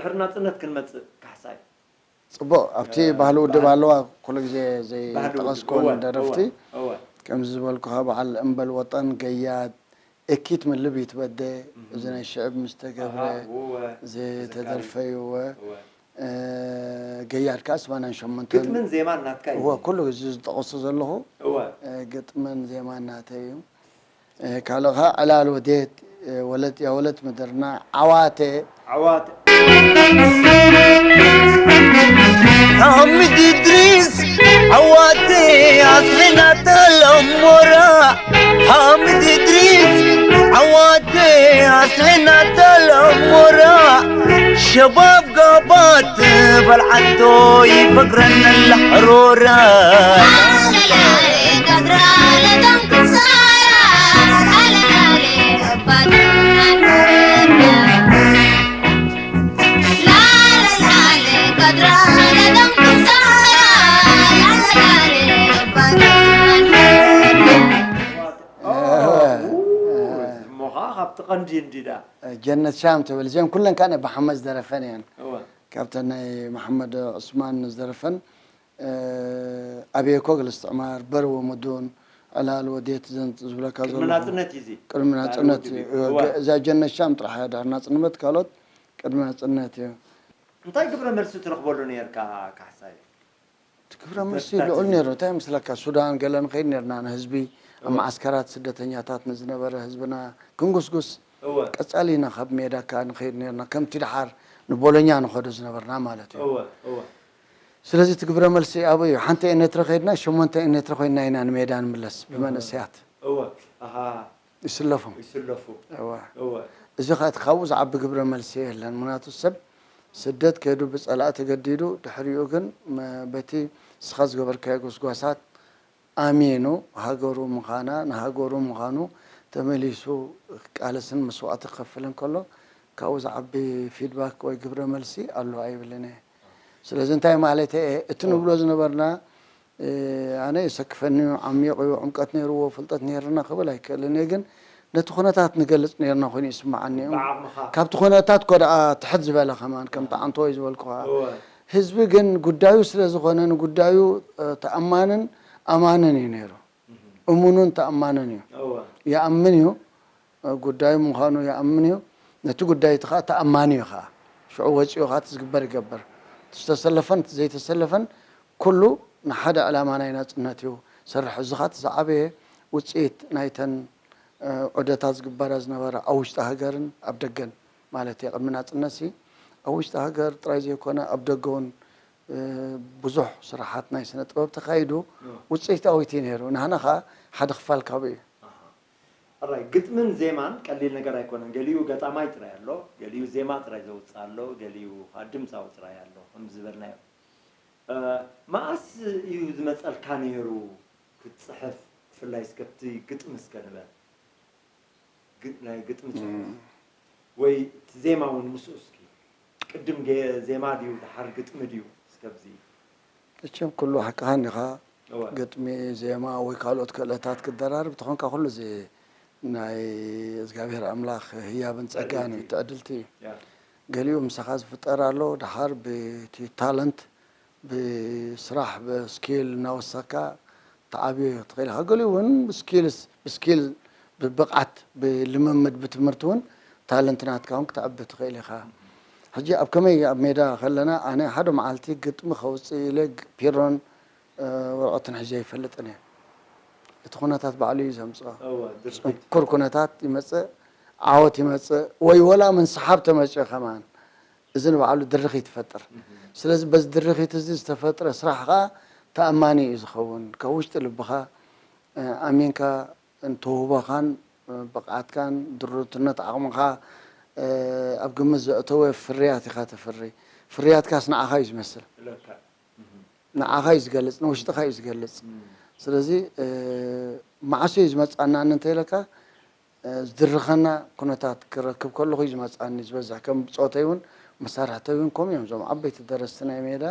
ድሕሪ ናጽነት ክንመጽእ ካሕሳይ። ጽቡቕ፣ ኣብቲ እ፣ ባህሊ ውድብ ባህሊ ኣለዋ፣ ኩሉ ግዜ ባህሊ ውድብ፣ ዘይጠቐስክወን እወ፣ ደረፍቲ። እወ፣ እወ። ከምዚ ዝበልኩኻ፣ በዓል እምበል ወጠን፣ ገያድ፣ እኪት ምልብ ይትበደ፣ እዚ ናይ ሽዕብ ምስ ተገብረ ኣሃ፣ እወ፣ ዝተደርፈ እዩ። እወ። እወ። እ፣ ገያድ ከኣ ሰማንያን ሸሞንተ። ግጥምን ዜማን ናትካ እዩ። እወ፣ ኩሉ ግዜ ዝጠቐሱ ዘለኹ እወ። እ፣ ግጥምን ዜማን ናተይ እዩ። እ፣ ካልእ ኸኣ ዕላል ወዴት፣ እ፣ ወለት ያ ወለት ምድርና፣ ዓዋተ። ዓዋተ። ሓሚድ እድሪስ ዓዋተ ኣስሊና ተለሞራ። ሓሚድ እድሪስ ዓዋተ ኣስሊና ተለሞራ። ሸባብ ጋባት በልዓቶ ይፈግረን ኣላ ሮራ። እሞ ከዓ ካብቲ ቀንዲ እንዲዳ። ጀነት ሻም ትብል፣ እዚአን ኩለን ከዓ ናይ ብሓመድ ዝደረፈን እየን። እወ። ካብተን ናይ መሓመድ ዑስማን ዝደረፈን፣ እ፣ ኣበየኮ ግልስትዕማር፣ በርወ ሙዱን፣ ዕላል ወዴት ዘን ዝብለካ ቅድሚ ዘለኹ። ናጽነት እዩ እዚ። ቅድሚ ናጽነት ባህሊ እዩ። ውድብ እዩ። እወ። እዛ ጀነት ሻም ጥራሕ እያ፣ ድሕሪ ናጽነት ካልኦት ቅድሚ ናጽነት እዩ። እንታይ ግብረ መልሲ ትረኽበሉ ነርካ ካሕሳይ? እቲ ግብረ መልሲ ደስታት ልዑል እዩ። ነይሩ። እንታይ ይመስለካ፣ ሱዳን ገለ ንኸይድ ነርና፣ ንህዝቢ ኣብ እወ። መዓስከራት ስደተኛታት ንዝነበረ ህዝብና ክንጉስጉስ እወ። ቀጻሊ ኢና ካብ ሜዳ ከኣ ንኸይድ ነርና፣ ከምቲ ደሓር ንቦሎኛ ንኸዶ ዝነበርና ማለት እዩ። እወ፣ እወ። ስለዚ እቲ ግብረ መልሲ ኣበይ እዩ? ሓንቲ ኤርትራ ከይድና፣ ሸሞንተ ኤርትራ ኮይንና ኢና ንሜዳ ንምለስ ብመንእሰያት። እወ። ኣሃ። ይስለፉ። ይስለፉ። እወ። እወ። እዚ ኸኣ እቲ ካብኡ ዝዓቢ ግብረ መልሲ የለን። ምኽንያቱ ሰብ ስደት ከይዱ ብጸላኢ ተገዲዱ፣ ድሕሪኡ ግን መ-፣ በቲ ንስኻ ዝገበርካዮ ጎስጓሳት ኣሚኑ ሃገሩ ምዃና፣ ንሃገሩ ምዃኑ ተመሊሱ ክቃለስን መስዋእቲ ክኸፍልን ከሎ፣ ካብኡ ዝዓቢ ፊድባክ ወይ ግብረ መልሲ ኣሎ ኣይብልን እየ። ስለዚ እንታይ ማለት እየ? እቲ ንብሎ ዝነበርና፣ እ፣ ኣነ የሰክፈኒ እዩ፣ ዓሚቕ እዩ፣ ዕምቀት ነይርዎ፣ ፍልጠት ነይርና ክብል ኣይክእልን እየ። ግን ነቲ ኩነታት ንገልጽ ነይርና ኮይኑ ይስምዓኒ እዩ። ብዓቕምኻ። ካብቲ ኩነታት ኮ ደኣ ትሕት ዝበለ ከማን፣ ከምቲ ዓንተወይ ዝበልኩኻ። እወ። ህዝቢ ግን ጉዳዩ ስለ ዝኾነ ንጉዳዩ፣ እ፣ ተኣማንን ኣማንን እዩ ነይሩ። እሙኑን ተኣማንን እዩ። እወ። ይኣምን እዩ። ጉዳዩ ምዃኑ ይኣምን እዩ። ነቲ ጉዳይ እቲ ኸዓ ተኣማኒ እዩ ኸዓ። ሽዑ ወፂኡ ኸዓ እቲ ዝግበር ይገብር። እቲ ዝተሰለፈን እቲ ዘይተሰለፈን ኩሉ ንሓደ ዕላማ ናይ ናፅነት እዩ ዝሰርሕ። እዚ ኸዓ እቲ ዝዓበየ ውፅኢት ናይተን፣ እ፣ ዑደታት ዝግበራ ዝነበራ ኣብ ውሽጢ ሃገርን ኣብ ደገን ማለት እየ። ቅድሚ ናፅነት ሲ ኣብ ውሽጢ ሃገር ጥራይ ዘይኮነ ኣብ ደገ እውን፣ እ፣ ብዙሕ ስራሓት ናይ ስነ ጥበብ ተኻይዱ ውፅኢታዊት እዩ ነይሩ። ንሕና ኸዓ ሓደ ክፋል ካብኡ እዩ። ኣሃ። ሕራይ፣ ግጥምን ዜማን ቀሊል ነገር ኣይኮነን። ገሊኡ ገጣማይ ጥራይ ኣሎ፣ ገሊኡ ዜማ ጥራይ ዘውፅእ ኣሎ፣ ገሊኡ ከዓ ድምፃዊ ጥራይ ኣሎ፣ ከም ዝበልናዮ። እ፣ መኣስ እዩ ዝመፀልካ ነይሩ ክትፅሕፍ፣ ብፍላይ እስከ ኣብቲ ግጥሚ እስከ ንበል። ግ-፣ ናይ ግጥሚ ፅሑፍ። እም። ወይ እቲ ዜማ እውን ምስኡ እስኪ። ቅድም ገ-፣ ዜማ ድዩ፣ ደሓር ግጥሚ ድዩ? እስከ ኣብዚ። መቸም ኩሉ ሓቅኻን ኢኻ። እወ። ግጥሚ፣ ዜማ ወይ ካልኦት ክእለታት ክትደራርብ ተኾንካ ኩሉ እዚ ናይ እግዚኣብሔር ኣምላኽ ህያብን ጸጋን እዩ፣ ትዕድልቲ። ትዕድልቲ እዩ። ያ። ገሊኡ ምሳኻ ዝፍጠር ኣሎ፣ ደሓር ብቲ ታለንት፣ ብስራሕ፣ ብስኪል እናወሰኽካ ትዓብዮ ትኽእል ኢኻ። ገሊኡ እውን ብስኪልስ፣ ብስኪል፣ ብብቕዓት፣ ብልምምድ፣ ብትምህርቲ እውን ታለንት ናትካ እውን ክተዕቢ ትኽእል ኢኻ። ሕጂ ኣብ ከመይ ኣብ ሜዳ ከለና ኣነ ሓደ መዓልቲ ግጥሚ ከውፅእ ኢለ ግ-፣ ፒሮን፣ እ፣ ወረቐትን ሒዘ ኣይፈልጥን እየ። እቲ ኩነታት ባዕሉ እዩ ዘምፅኦ። እወ፣ ድርኺት። ፅንኩር ኩነታት ይመፅእ፣ ዓወት ይመፅእ፣ ወይ ወላ ምንስሓብ ተመፅኦ ከማን። እዚ ንባዕሉ ድርኺት ይፈጥር። ስለዚ በዚ ድርኺት እዚ ዝተፈጥረ ስራሕ ኸዓ ተኣማኒ እዩ ዝኸውን። ካብ ውሽጢ ልብኻ፣ እ፣ ኣሚንካ፣ ተውህቦኻን፣ እ፣ ብቕዓትካን፣ ድሩትነት ዓቕምኻ፣ እ፣ ኣብ ግምት ዘእተወ ፍርያት ኢኻ ተፍሪ። ፍርያትካስ ንዓኻ እዩ ዝመስል። ለካ። ንዓኻ እዩ ዝገልጽ፣ ንውሽጥኻ እዩ ዝገልጽ። ስለዚ፣ እ፣ መዓስ እዩ ዝመጽኣናኒ እንተኢለካ፣ እ፣ ዝድርኸና ኩነታት ክረክብ ከለኹ እዩ ዝመጽኣኒ ዝበዝሕ። ከም ብጾተይ እውን መሳርሕተይ እውን ከምኡ እዮም። እዞም ዓበይቲ ደረስቲ ናይ ሜዳ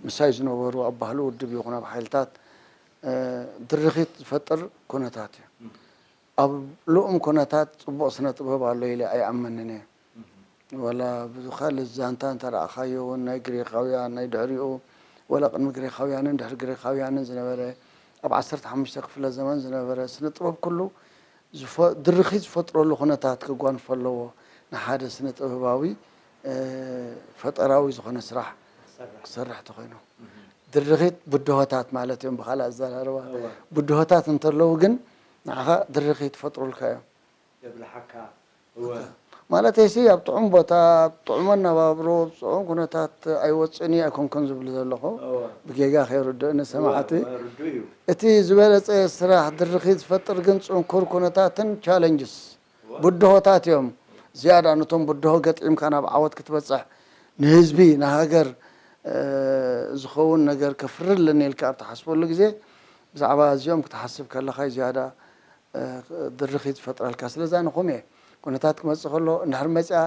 ምሳይ ዝነበሩ ኣብ ባህሊ ውድብ ይኹን ኣብ ሓይልታት፣ እ፣ ድርኺት ዝፈጥር ኩነታት እዩ። ኣብ ልኡም ኩነታት ጽቡቕ ስነ ጥበብ ኣሎ ኢለ ኣይኣምንን እየ። ወላ ብካልእ ዛንታ እንተረኣኻዮ እውን ናይ ግሪኻውያን ናይ ድሕሪኡ ወላ ቅድሚ ግሪኻውያንን ድሕሪ ግሪኻውያንን ዝነበረ ኣብ ዓሰርተ ሓሙሽተ ክፍለ ዘመን ዝነበረ ስነ ጥበብ ኩሉ ዝፈ- ድርኺት ዝፈጥረሉ ኩነታት ክጓንፎ ኣለዎ። ንሓደ ስነ ጥበባዊ እ፣ ፈጠራዊ ዝኾነ ስራሕ ክሰርሕ ተኾይኑ ድርኺት ብድሆታት ማለት እዮም ብካልእ ኣዘራርባ እወ። ብድሆታት እንተለዉ ግን ንዓኻ ድርኺት ይፈጥሩልካ እዮም። የብልሓካ። እወ። ማለት ሲ ኣብ ጥዑም ቦታ ኣብ ጥዑም ኣነባብሮ ኣብ ጥዑም ኩነታት ኣይወፅእን እዩ ኣይኮንኩን ዝብል ዘለኹ እወ። ብጌጋ ከይርድእኒ ሰማዕቲ እወ፣ ርዱእ እዩ። እቲ ዝበለፀ ስራሕ ድርኺት ዝፈጥር ግን ፅንኩር ኩነታትን ቻለንጅስ እወ። ብድሆታት እዮም ዝያዳ ነቶም ብድሆ ገጢምካ ናብ ዓወት ክትበፅሕ ንህዝቢ ንሃገር እ፣ ዝኸውን ነገር ከፍሪ ኣለኒ ኢልካ ኣብ ትሓስበሉ ግዜ ብዛዕባ እዚኦም ክትሓስብ ከለኻ እዩ ዝያዳ እ፣ ድርኺት ዝፈጥረልካ ስለዛ ንኹም እየ ኩነታት ክመፅእ ከሎ እንድሕር መፅኣ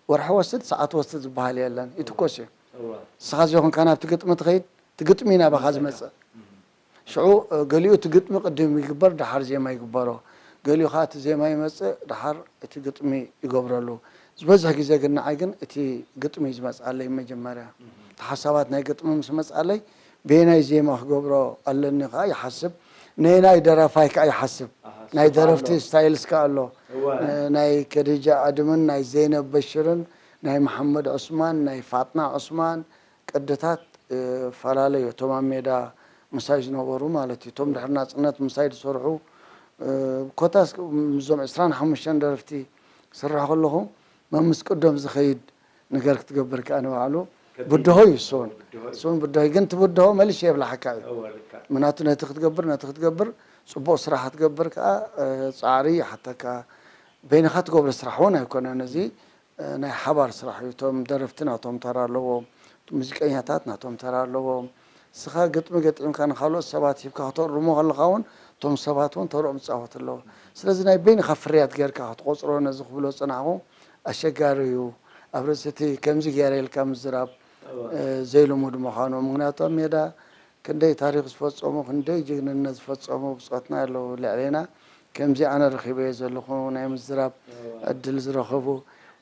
ወርሒ ወስድ ሰዓት ወስድ ዝበሃል የለን ይትኮስ እዩ እወ። ንስኻ ዘይኮንካ ናብቲ ግጥሚ ትኸይድ እቲ ግጥሚ እዩ ናባኻ ዝመፅእ ሽዑ እ፣ ገሊኡ እቲ ግጥሚ ቅድም ይግበር ደሓር ዜማ ይግበሮ ገሊኡ ከዓ እቲ ዜማ ይመፅእ ደሓር እቲ ግጥሚ ይገብረሉ ዝበዝሕ ግዜ ግን ንዓይ ግን እቲ ግጥሚ እዩ ዝመፅኣለይ መጀመርያ እቲ ሓሳባት ናይ ግጥሚ ምስ መፅኣለይ በየናይ ዜማ ክገብሮ ኣለኒ ከዓ ይሓስብ ነየናይ ደራፋይ ከዓ ይሓስብ ናይ ደረፍቲ ስታይልስ ከዓ ኣሎ እወ። እ፣ ናይ ከዲጃ ኣድምን ናይ ዘይነብ በሽርን ናይ መሓመድ ዑስማን ናይ ፋጥና ዑስማን ቅድታት ፈላለዩ እቶም ኣብ ሜዳ ምሳይ ዝነበሩ ማለት እዩ እቶም ድሕሪ ናፅነት ምሳይ ዝሰርሑ ኮታስ እዞም ዕስራን ሓሙሽተን ደረፍቲ ክስርሕ ከለኹ መምስ ቅዶም ዝኸይድ ነገር ክትገብር ከዓ ንባዕሉ ብድሆ እዩ እሱን እሱን ብድሆ ግን ትብድሆ መልሽ የብላሓካ እዩ ምክንያቱ ነቲ ክትገብር ነቲ ክትገብር ፅቡቅ ስራሕ ክትገብር ከዓ ፃዕሪ ይሓተካ በይንኻ ትገብሮ ስራሕ እውን ኣይኮነን እዚ ናይ ሓባር ስራሕ እዩ። እቶም ደረፍቲ ናቶም ተራ ኣለዎም፣ እቶም ሙዚቀኛታት ናቶም ተራ ኣለዎም። እስኻ ግጥሚ ገጢምካ ንኻልኦት ሰባት ሂብካ ክተእርሞ ከለኻ እውን እቶም ሰባት እውን ተርኦም ይፃወቱ ኣለዎም። ስለዚ ናይ በይንኻ ፍርያት ጌርካ ክትቆፅሮ ነዚ ክብሎ ዝፀናሕኹ ኣሸጋሪ እዩ። ኣብ ርእሲ እቲ ከምዚ ገይረ ኢልካ ምዝራብ ዘይልሙድ ምዃኑ ምኽንያቱ ኣብ ሜዳ ክንደይ ታሪኽ ዝፈጸሙ ክንደይ ጅግንነት ዝፈጸሙ ብጾትና ኣለዉ ልዕሌና ከምዚ ኣነ ረኺበዮ ዘለኹ ናይ ምዝራብ ዕድል ዝረኸቡ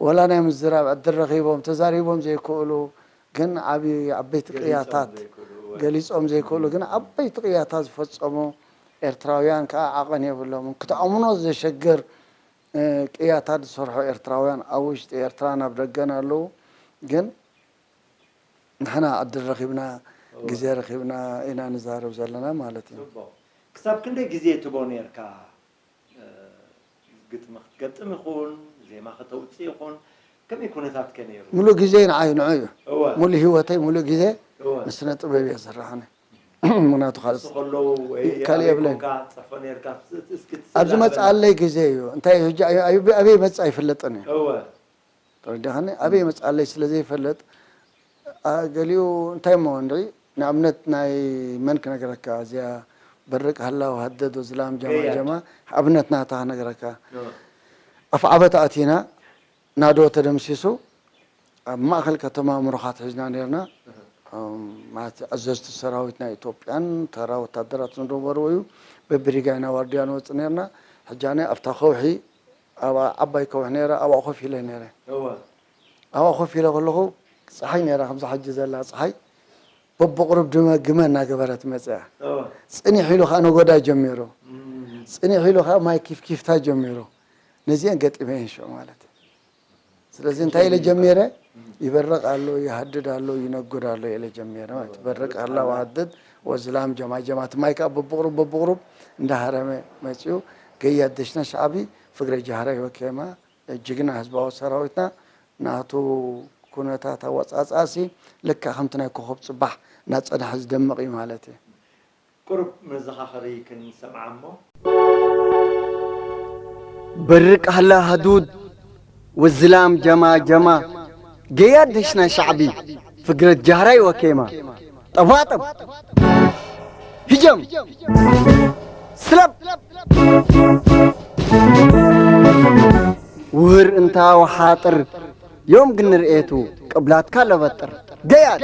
ወላ ናይ ምዝራብ ዕድል ረኺቦም ተዛሪቦም ዘይክእሉ ግን ዓቢ ዓበይቲ ቅያታት ገሊጾም ዘይክእሉ ግን ዓበይቲ ቅያታት ዝፈጸሙ ኤርትራውያን ከዓ ዓቐን የብሎምን ክትኣምኖ ዘሸግር ቅያታት ዝሰርሑ ኤርትራውያን ኣብ ውሽጢ ኤርትራን ኣብ ደገን ኣለዉ ግን ንሕና ዕድል ረኺብና ግዜ ረኺብና ኢና ንዛረብ ዘለና ማለት እዩ። ጽቡቕ። ክሳብ ክንደይ ግዜ ትቦ ነርካ ግጥሚ ክትገጥም ይኹን ዜማ ከተውጽእ ይኹን ከመይ ኩነታትከ ነይሩ? ሙሉእ ግዜ ንዓይ ንዑ እዩ። እወ። ሙሉእ ህይወተይ ሙሉእ ግዜ እወ። ንስነ ጥበብ እየ ዝስራሕ ኣነ። ምክንያቱ ካልእ ንሱ ከለዉ ወይ ካልእ ኣበይ የብለይን። ኮንካ ትጽሕፎ ነርካ? እስኪ ትስእል ኣብዚ ኣበልና። መጽኣለይ ግዜ እዩ። እንታይ እዩ ሕጂ ኣበይ መጽእ ኣይፍለጥን እዩ። እወ። ተረዲኻኒ ኣበይ መፅኣለይ ስለ ዘይፈልጥ ገሊኡ እንታይ እሞ ንርኢ ንኣብነት ናይ መን ክነግረካ እዚኣ በርቅ ሃላው ሃደዶ ዝላም ጀማ ጀማ ኣብነት ናታ ክነግረካ ኣፍዓበት ኣቲና ናዶ ተደምሲሱ ኣብ ማእኸል ከተማ ምሩኻት ሒዝና ነርና ማለት ኣዘዝቲ ሰራዊት ናይ ኢትዮጵያን ተራ ወታደራት ዝነበርዎ እዩ በብሪጋ ኢና ዋርድያ ንወፅእ ነርና ሕጃነ ኣብታ ከውሒ ኣብኣ ዓባይ ከውሒ ነይራ ኣብኣ ኮፍ ኢለ ነይረ እወ። ኣብኣ ኮፍ ኢለ ከለኹ ፀሓይ ነይራ ከምዚ ሕጂ ዘላ ፀሓይ በብቑሩብ ድመ ግመ እናገበረት መፅያ እወ። ፅኒሕ ኢሉ ከዓ ነጎዳ ጀሚሩ እም። ፅኒሕ ኢሉ ከዓ ማይ ኪፍኪፍታ ጀሚሩ ነዚአን ገጢመ ሽዑ ማለት እዩ ስለዚ እንታይ ኢለ ጀሚረ ይበርቕ ኣሎ ይሃድድ ኣሎ ይነጉድ ኣሎ ኢለ ጀሚረ ማለት እዩ። በርቅ ኣላ ወሃድድ ወዝላም ጀማጀማ እቲ ማይ ከዓ በብቑሩብ በብቑሩብ እንዳሃረመ መፂኡ ገያደሽና ሻዕቢ ፍግረ ጃህራይ ወኬማ ጅግና ህዝባዊ ሰራዊትና ናቱ ኩነታት ኣወፃፅኣሲ ልክዕ ከምቲ ናይ ኮኸብ ፅባሕ እናፀንሐ ዝደምቕ እዩ ማለት እዩ። ቁሩብ መዘኻኸሪ ክንሰምዓ እሞ። በርቅ ሃላ ሃዱድ ወዝላም ጀማ ጀማ ገያደሽና ሻዕቢ ፍግረት ጃህራይ ወኬማ ጠባጠብ ህጀም ስለብ ውህር እንታ ወሓጥር ዮም ግን ርእየቱ ቅብላትካ ለበጥር ገያድ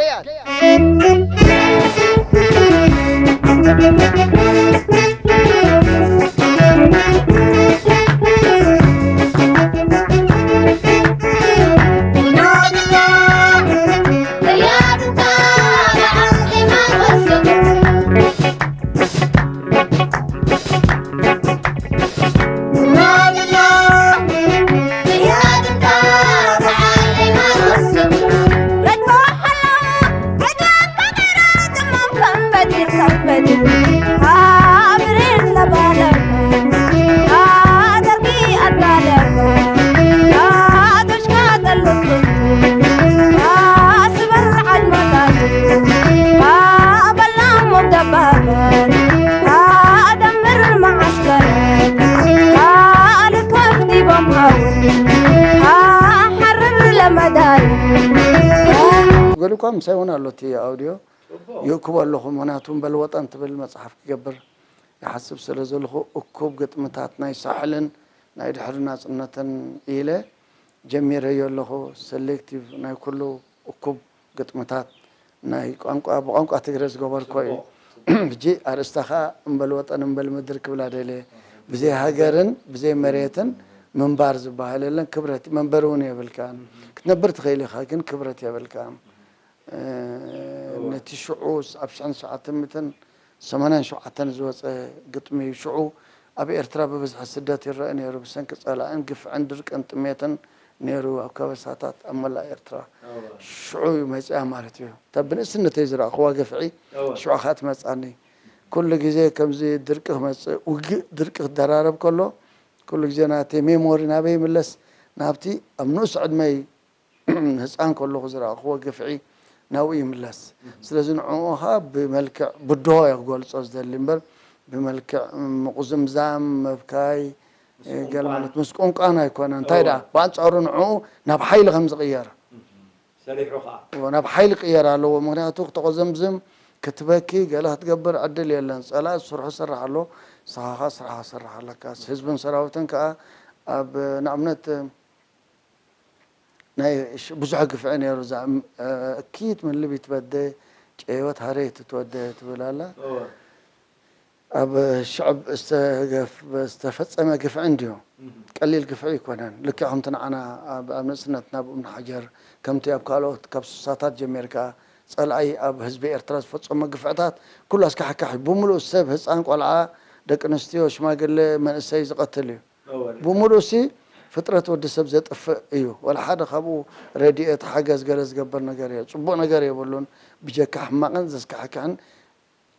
በሉ እኳ ምሳይ እውን ኣሎ እቲ ኣውድዮ። ይእክቦ ኣለኹ፣ ምኽንያቱ እምበል ወጠን ትብል መጽሓፍ ክገብር ይሓስብ ስለ ዘለኹ፣ እኩብ ግጥምታት ናይ ሳሕልን ናይ ድሕሪ ናጽነትን ኢለ ጀሚረዮ ኣለኹ። ሰሌክቲቭ ናይ ኩሉ እኩብ ግጥምታት ናይ ቋንቋ፣ ብቋንቋ ትግረ ዝገበርኮ እዩ። ሕጂ ኣርእስታ ኸኣ እምበል ወጠን እምበል ምድር ክብላ ደልየ። ብዘይ ሃገርን ብዘይ መሬትን ምንባር ዝበሃል የለን። ክብረት፣ መንበሪ እውን የብልካን። ክትነብር ትኽእል ኢኻ፣ ግን ክብረት የብልካን። እ፣ ነቲ ሽዑ ኣብ ሽሕን ትሽዓተ ሚእትን ሰማንያን ሸውዓተን ዝወጸ ግጥሚ እዩ። ሽዑ ኣብ ኤርትራ ብብዝሒ ስደት ይረአ ነይሩ፣ ብሰንኪ ጸላእን ግፍዕን ድርቅን ጥሜትን ነይሩ ኣብ ከበሳታት ኣብ መላእ ኤርትራ። እወ። ሽዑ እዩ መጺኣ ማለት እዩ። እታ ብንእስነተይ ዝረኣኽዋ ግፍዒ እወ። ሽዑ ኸኣ ትመጽኣኒ። ኩሉ ግዜ ከምዚ ድርቂ ክመጽእ፣ ውግእ ድርቂ ክደራረብ ከሎ፣ ኩሉ ግዜ ናተይ ሜሞሪ ናበይ ይምለስ? ናብቲ ኣብ ንኡስ ዕድመይ ህጻን ከለኹ ዝረኣኽዎ ግፍዒ ናብኡ ይምለስ። ስለዚ ንዕኡ ኸኣ ብመልክዕ ብድሆ እየ ክገልጾ ዝደሊ እምበር፣ ብመልክዕ ምቑዝምዛም፣ ምብካይ፣ ምስ ገለ ቁንቋን። ማለት ምስ ቁንቋን ኣይኮነን። እንታይ እወ። ደኣ፣ ብኣንጻሩ ንዕኡ ናብ ሓይሊ ከም ዝቕየር። እህ፣ ሰሪሑ ኸኣ። እወ፣ ናብ ሓይሊ ክቕየር ኣለዎ። ምኽንያቱ፣ ክተቖዘምዝም፣ ክትበኪ፣ ገለ ክትገብር ዕድል የለን። ጸላኢ ስርሑ ይሰርሕ ኣሎ፣ ንስኻ ኸኣ ስራሕኻ ትሰርሕ ኣለካ። ህዝብን ሰራዊትን ከኣ ኣብ፣ ንኣብነት፣ ናይ ሽ-፣ ብዙሕ ግፍዒ ነይሩ። እዛ እም-፣ እ፣ እኪት ምን ልብ ይትበደ፣ ጨይወት ሃሬ ትትወደ ትብል ኣላ። እወ። ኣብ ሽዕብ ዝተገፍ-፣ ዝተፈጸመ ግፍዒ እንድዩ። እህ። ቀሊል ግፍዒ ኣይኮነን። ልክዕ ከምቲ ንዓና ኣብ፣ ኣብ ንእስነትና ብእምኒ ሓጀር፣ ከምቲ ኣብ ካልኦት ካብ ስሳታት ጀሚርካ ጸላኢ ኣብ ህዝቢ ኤርትራ ዝፈጸሞ ግፍዕታት ኩሉ ኣስካሕካሒ፣ ብምሉኡ ሰብ፣ ህጻን ቆልዓ፣ ደቂ ኣንስትዮ፣ ሽማግለ፣ መንእሰይ ዝቐትል እዩ። እወ። ብምሉእሲ ፍጥረት ወዲ ሰብ ዘጥፍእ እዩ። ወላ ሓደ ካብኡ ረድኤት፣ ሓገዝ፣ ገለ ዝገበር ነገር የለ። ጽቡቕ ነገር የብሉን። ብጀካ ሕማቕን ዘስካሕክሕን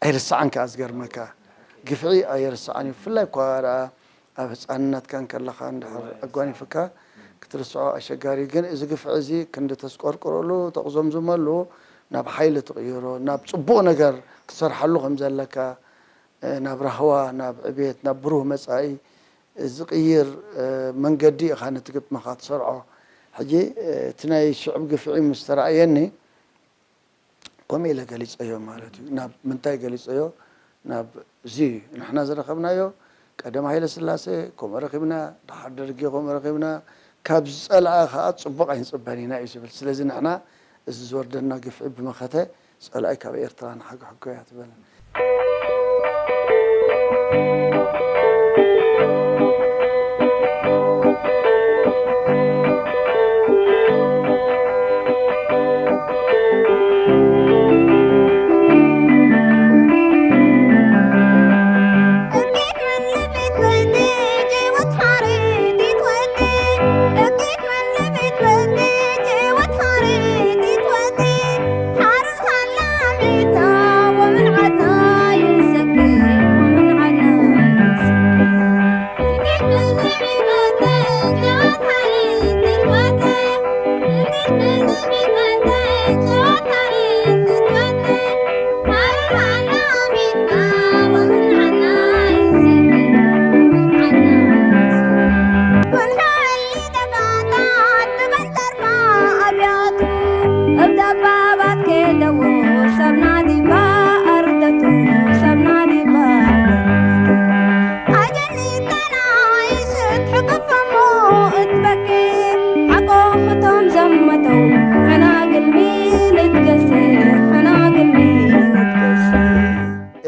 ኣይርሳዕን ከኣ፣ ዝገርመካ። ግፍዒ ኣይርሳዕን እዩ። ብፍላይ እኳ ደኣ ኣብ ህጻንነትካ እንከለኻ እንድሕር እወ፣ ኣጓኒፍካ ክትርስዖ ኣሸጋሪ እዩ። ግን እዚ ግፍዒ እዚ ክንዲ ተስቆርቅረሉ፣ ተቕዘምዝመሉ፣ ናብ ሓይሊ ትቕይሮ፣ ናብ ጽቡቕ ነገር ክትሰርሓሉ ከም ዘለካ፣ እ፣ ናብ ራህዋ፣ ናብ ዕቤት፣ ናብ ብሩህ መጻኢ ዝቕይር፣ እ፣ መንገዲ ኢኻ ነቲ ግጥምኻ ትሰርዖ። ሕጂ፣ እ፣ እቲ ናይ ሽዕብ ግፍዒ ምስ ተራእየኒ፣ ከምኡ ኢለ ገሊጸዮ ማለት እዩ። ናብ ምንታይ ገሊጸዮ? ናብ እዚ እዩ። ንሕና ዝረኸብናዮ ቀደም ሃይለ ስላሴ ከምኡ ረኺብና፣ ደሓር ደርጊ ከምኡ ረኺብና፣ ካብ ዝጸልኣ ኸኣ ጽቡቕ ኣይንጽበን ኢና እዩ ዝብል። ስለዚ ንሕና እዚ ዝወርደና ግፍዒ ብመኸተ ጸላኢ ካብ ኤርትራ ንሓግሕጎ እያ ትብል።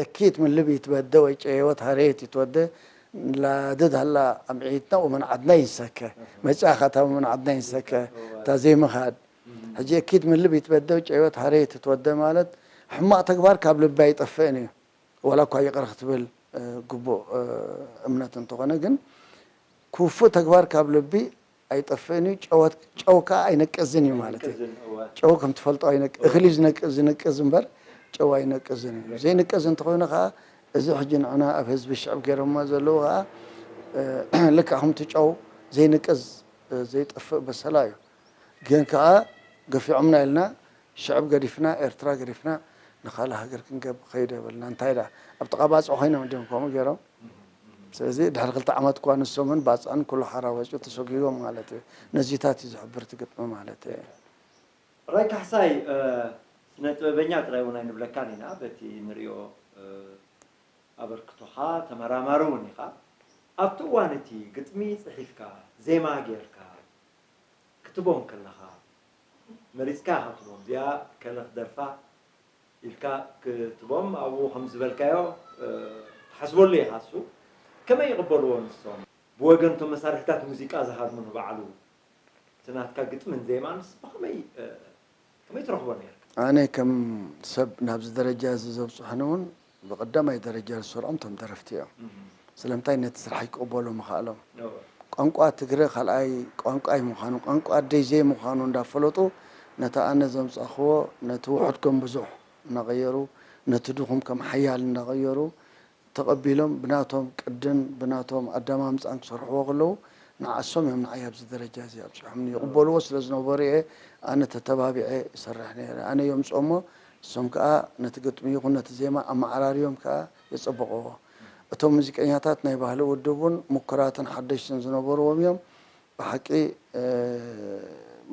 እኪት ምን ልብ ይትበደ ወይ ጨየወት ሀሬት ይትወደ ላድድ ሀላ አምዒትና ወመን ዐድና ይንሰከ። መጻእኻ እታ ወመን ዐድና ይንሰከ፣ እታ ዘይምኻድ። ሕጂ እኪት ምን ልብ ይትበደ ወይ ጨየወት ሀሬት ይትወደ ማለት ሕማቕ ተግባር ካብ ልቢ ኣይጠፍእን እዩ። ወላ እኳ ይቕረ ክትብል፣ እ፣ ግቡእ፣ እ፣ እምነት እንተኾነ ግን ክፉእ ተግባር ካብ ልቢ ኣይጠፍእን እዩ። ጨወት-፣ ጨው ከኣ ኣይነቅዝን እዩ ማለት እዩ። ኣይነቅዝን፣ እወ። ጨው ከም ትፈልጦ ኣይነቅ-፣ እኽሊ ዝነቅ-፣ ዝንቅዝ እምበር ጨው ኣይነቅዝን እዩ። ዘይንቅዝ እንተኾይኑ ከኣ እዚ ሕጂ ንዕና ኣብ ህዝቢ ሽዕብ ገይሮሞ ዘለዉ ከኣ፣ እ፣ ልክዕ ከምቲ ጨው ዘይንቅዝ፣ እ፣ ዘይጠፍእ በሰላ እዩ። ግን ከኣ ገፊዖምና ኢልና ሽዕብ ገዲፍና፣ ኤርትራ ገዲፍና ንኻልእ ሃገር ክንገብ-፣ ከይድ የብልና። እንታይ ደኣ፣ ኣብ ጥቓ ባጽዕ ኮይኖም እንድዮም ከምኡ ገይሮም። ስለዚ ድሕሪ ክልተ ዓመት እኳ ንሶምን ባጽዕን ኩሉ ሓራ ወጺኡ ተሰጒጎም ማለት እዩ። ነዚታት እዩ ዝሕብር እቲ ግጥሚ ማለት እዩ። ራይ ካሕሳይ፣ ስነ ጥበበኛ ጥራይ እውን ኣይንብለካን ኢና፣ በቲ ንሪኦ ኣበርክቶኻ ተመራማሪ እውን ኢኻ። ኣብቲ እዋን እቲ ግጥሚ ጽሒፍካ፣ ዜማ ጌርካ ክትቦም ከለኻ፣ መሪጽካ ኢኻ ክትቦም፣ እዚኣ ከለ ክደርፋ ኢልካ ክትቦም፣ ኣብኡ ከም ዝበልካዮ ትሓስበሉ ኢኻ። እሱ ከመይ ይቕበልዎ ንሶም? ብወገን እቶም መሳርሒታት ሙዚቃ ዝሃርሙ ንባዕሉ እቲ ናትካ ግጥምን ዜማንስ ብኸመይ ከመይ ትረኽቦ ነርካ? ኣነ ከም ሰብ ናብዚ ደረጃ እዚ ዘብጽሑኒ እውን ብቐዳማይ ደረጃ ዝሰርዖም እቶም ደረፍቲ እዮም። ስለምንታይ ነቲ ስራሕ ይቅበሉ ምኽኣሎም። ቋንቋ ትግረ ካልኣይ ቋንቋይ ምዃኑ፣ ቋንቋ ኣደይ ዘይምዃኑ እንዳፈለጡ ነቲ ኣነ ዘምጻእክዎ ነቲ ውሑድ ከም ብዙሕ እናቐየሩ፣ ነቲ ድኹም ከም ሓያል እናቐየሩ ተቐቢሎም ብናቶም ቅድን ብናቶም ኣደማምጻን ክሰርሕዎ ከለዉ ንዓሶም እዮም ንዓይ ኣብዚ ደረጃ እዚ ኣብጺሖምኒ። ይቕበልዎ ስለ ዝነበሩ እየ ኣነ ተተባቢዐ ይሰርሕ ነይረ። ኣነ የምጽኦሞ፣ እሶም ከኣ ነቲ ግጥሚ ይኹን ነቲ ዜማ ኣመዓራርዮም ከኣ የጸብቕዎ። እቶም ሙዚቀኛታት ናይ ባህሊ ውድብ እውን ምኩራትን ሓደሽትን ዝነበርዎም እዮም። ብሓቂ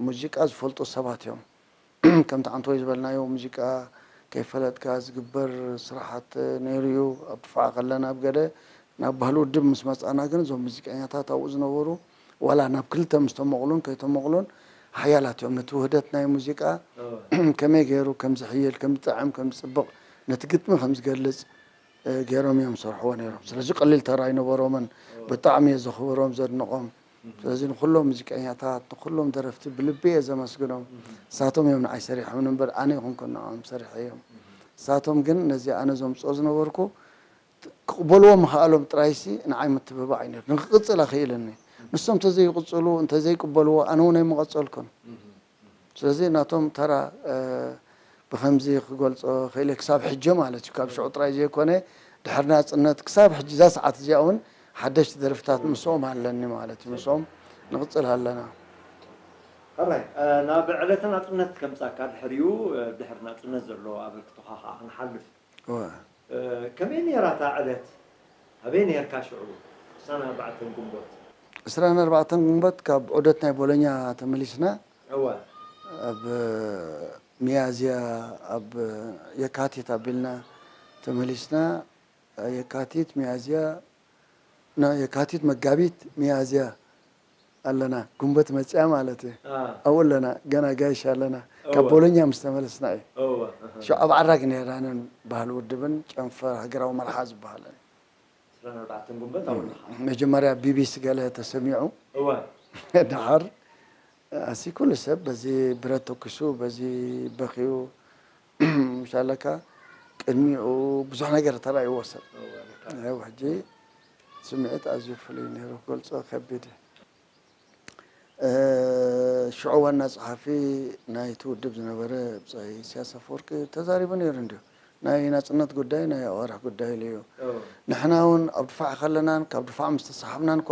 ሙዚቃ ዝፈልጡ ሰባት እዮም። ከምቲ ዓንተወይ ዝበልናዮ ሙዚቃ ከይፈለጥካ ዝግበር ስራሓት ነይሩ እዩ። ኣብ ድፋዕ ከለና ኣብ ገለ ናብ ባህሊ ውድብ ምስ መጻና ግን እዞም ሙዚቀኛታት ኣብኡ ዝነበሩ ዋላ ናብ ክልተ ምስ ተመቕሉን ከይተመቕሉን ሓያላት እዮም። ነቲ ውህደት ናይ ሙዚቃ ከመይ ገይሩ ከም ዝሕይል፣ ከም ዝጥዕም፣ ከም ዝጽብቕ፣ ነቲ ግጥሚ ከም ዝገልጽ ገይሮም እዮም ዝሰርሕዎ ነይሮም። ስለዚ ቀሊል ተራ ኣይነበሮምን። ብጣዕሚ እየ ዘኽብሮም ዘድንቖም። ስለዚ ንኹሎም ሙዚቀኛታት ንኹሎም ደረፍቲ ብልቢ እየ ዘመስግኖም። ንሳቶም እዮም ንዓይ ሰሪሖም እምበር ኣነ ይኹንኩ ንዕኦም ሰሪሐዮም። ንሳቶም ግን ነዚ ኣነ ዘምፅኦ ዝነበርኩ ክቕበልዎ ምኽኣሎም ጥራይሲ ንዓይ ምትብባዕ እዩ ነይሩ። ንክቕፅል ኣኽኢልኒ። ንሶም እንተዘይቕፅሉ እንተዘይቅበልዎ ኣነ እውን ኣይምቐፀልኩን። ስለዚ ናቶም ተራ ብኸምዚ ክገልጾ ክእል ክሳብ ሕጂ ማለት እዩ። ካብ ሽዑ ጥራይ ዘይኮነ ድሕሪ ናጽነት ክሳብ ሕጂ እዛ ሰዓት እዚኣ እውን ሓደሽቲ ደርፍታት ምስኦም ኣለኒ ማለት እዩ። ምስኦም ንቕጽል ኣለና። ሕራይ ናብ ዕለተ ናጽነት ከምጻካ ድሕሪኡ ድሕሪ ናጽነት ዘሎ ኣበርክቶኻ ከዓ ክንሓልፍ። እወ። ከመይ ነይራ እታ ዕለት? ኣበይ ነይርካ ሽዑ? ዕስራን ኣርባዕተን ግንቦት። ዕስራን ኣርባዕተን ግንቦት ካብ ዑደት ናይ ቦሎኛ ተመሊስና። እወ። ኣብ ሚያዝያ፣ ኣብ የካቲት ኣቢልና ተመሊስና። የካቲት፣ ሚያዝያ፣ ና የካቲት፣ መጋቢት፣ ሚያዝያ ኣለና። ግንቦት መጽያ ማለት እዩ። ኣብኡ ኣለና፣ ገና ጋይሽ ኣለና። ካብ ቦሎኛ ምስ ተመለስና እዩ። ሽዑ ኣብ ዓራግ ነይርና፣ ኣነን ባህሊ ውድብን ጨንፈር ሃገራዊ መርሓ ዝበሃልን። መጀመርያ ቢቢሲ ገለ ተሰሚዑ። ደሓር ኣሲ ኩሉ ሰብ በዚ ብረት ተኩሱ፣ በዚ በኽዩ፣ ምሻለካ ቅድሚኡ ብዙሕ ነገር ተራእይዎ ሰብ። ሕጂ ስምዒት ኣዝዩ ፍሉይ ነይሩ፣ ክገልጾ ከቢድ። ሽዑ ዋና ጸሓፊ ናይቲ ውድብ ዝነበረ ብጻይ ኢሳያስ ኣፈወርቂ ተዛሪቡ ነይሩ እንድዩ። ናይ ናጽነት ጉዳይ ናይ ኣዋርሕ ጉዳይ ኢሉ እዩ። ንሕና እውን ኣብ ድፋዕ ከለናን ካብ ድፋዕ ምስ ተሰሓብናን እኳ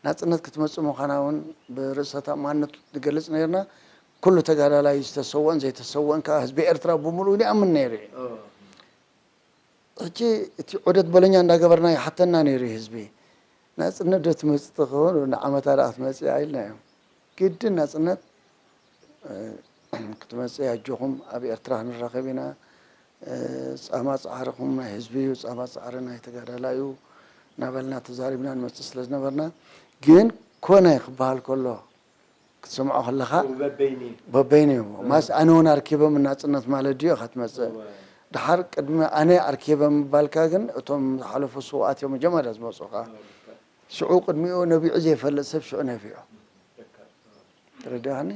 ናጽነት ክትመጽእ ምዃና እውን ብርእሰ ተኣማንነት ንገልጽ ነይርና። ኩሉ ተጋዳላይ ዝተሰወአን ዘይተሰወአን ከዓ ህዝቢ ኤርትራ ብምሉኡ ይኣምን ነይሩ እዩ። ሕጂ እቲ ዑደት ቦሎኛ እንዳገበርና ይሓተና ነይሩ እዩ ህዝቢ። ናጽነት ዶ ትመጽእ ትኸውን? ንዓመታ ደኣ ክትመጽእ እያ ኢልና እዮም። ግድን ናጽነት ክትመጽእ ኣጆኹም፣ ኣብ ኤርትራ ክንራኸብ ኢና። ጻማ ጻዕርኹም ናይ ህዝቢ እዩ፣ ጻማ ጻዕሪ ናይ ተጋዳላይ እዩ እናበልና ተዛሪብና ንመጽእ ስለ ዝነበርና፣ ግን ኮነ ክበሃል ከሎ ክትሰምዖ ከለኻ በበይኑ እዩ። በበይኑ እዩ። ማስ ኣነ እውን ኣርኪበ ናጽነት ማለት ድዩ ኢኻ ትመጽእ። ድሓር ቅድሚ ኣነ ኣርኪበ ምባልካ ግን እቶም ዝሓለፉ ስውኣት እዮም መጀመርያ ዝመጹኻ። ሽዑ ቅድሚኡ ነቢዑ ዘይፈልጥ ሰብ ሽዑ ነቢዑ። ተረዲእካኒ?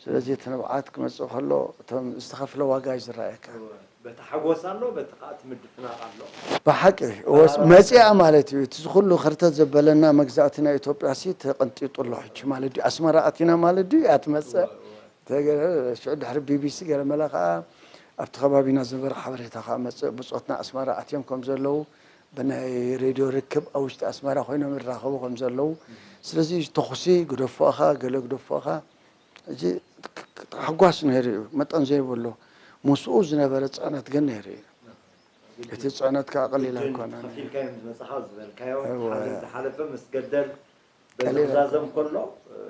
ስለዚ እቲ ንብዓት ክመጽእ ከሎ እቶም ዝተኸፍለ ዋጋ እዩ ዝረኣየካ። በቲ ሓጎስ ኣሎ፣ በቲ ከዓ እቲ ምድፍናቕ ኣሎ። ብሓቂ እወ፣ መጺኣ ማለት እዩ። እቲ ዝኹሉ ክርተት ዘበለና መግዛእቲ ናይ ኢትዮጵያ ሲ ተቐንጢጡ ኣሎ ሕጂ ማለት ድዩ? ኣስመራ ኣቲና ማለት ድዩ? እያ ትመጽእ። ሽዑ ድሕሪ ቢቢሲ ገለ መለ ከዓ ኣብቲ ከባቢና ዝነበረ ሓበሬታ ከዓ መጽእ። ብጾትና ኣስመራ ኣትዮም ከም ዘለዉ ብናይ ሬድዮ ርክብ ኣብ ውሽጢ ኣስመራ ኮይኖም ይራኸቡ ከም ዘለዉ። ስለዚ ተኹሲ ግደፎ ኢኻ፣ ገለ ግደፎ ኢኻ። እዚ ተሓጓስ ነይሩ እዩ፣ መጠን ዘይብሉ። ምስኡ ዝነበረ ጽዕነት ግን ነይሩ እዩ። እቲ ጽዕነት ከዓ ቀሊል ኣይኮነን። ከፊልካዮም ዝመጻኻ ዝበልካዮ፣ እወ። ሓደ ዝሓለፈ ምስ ገደል በዚ ቀሊል ክዛዘም ከሎ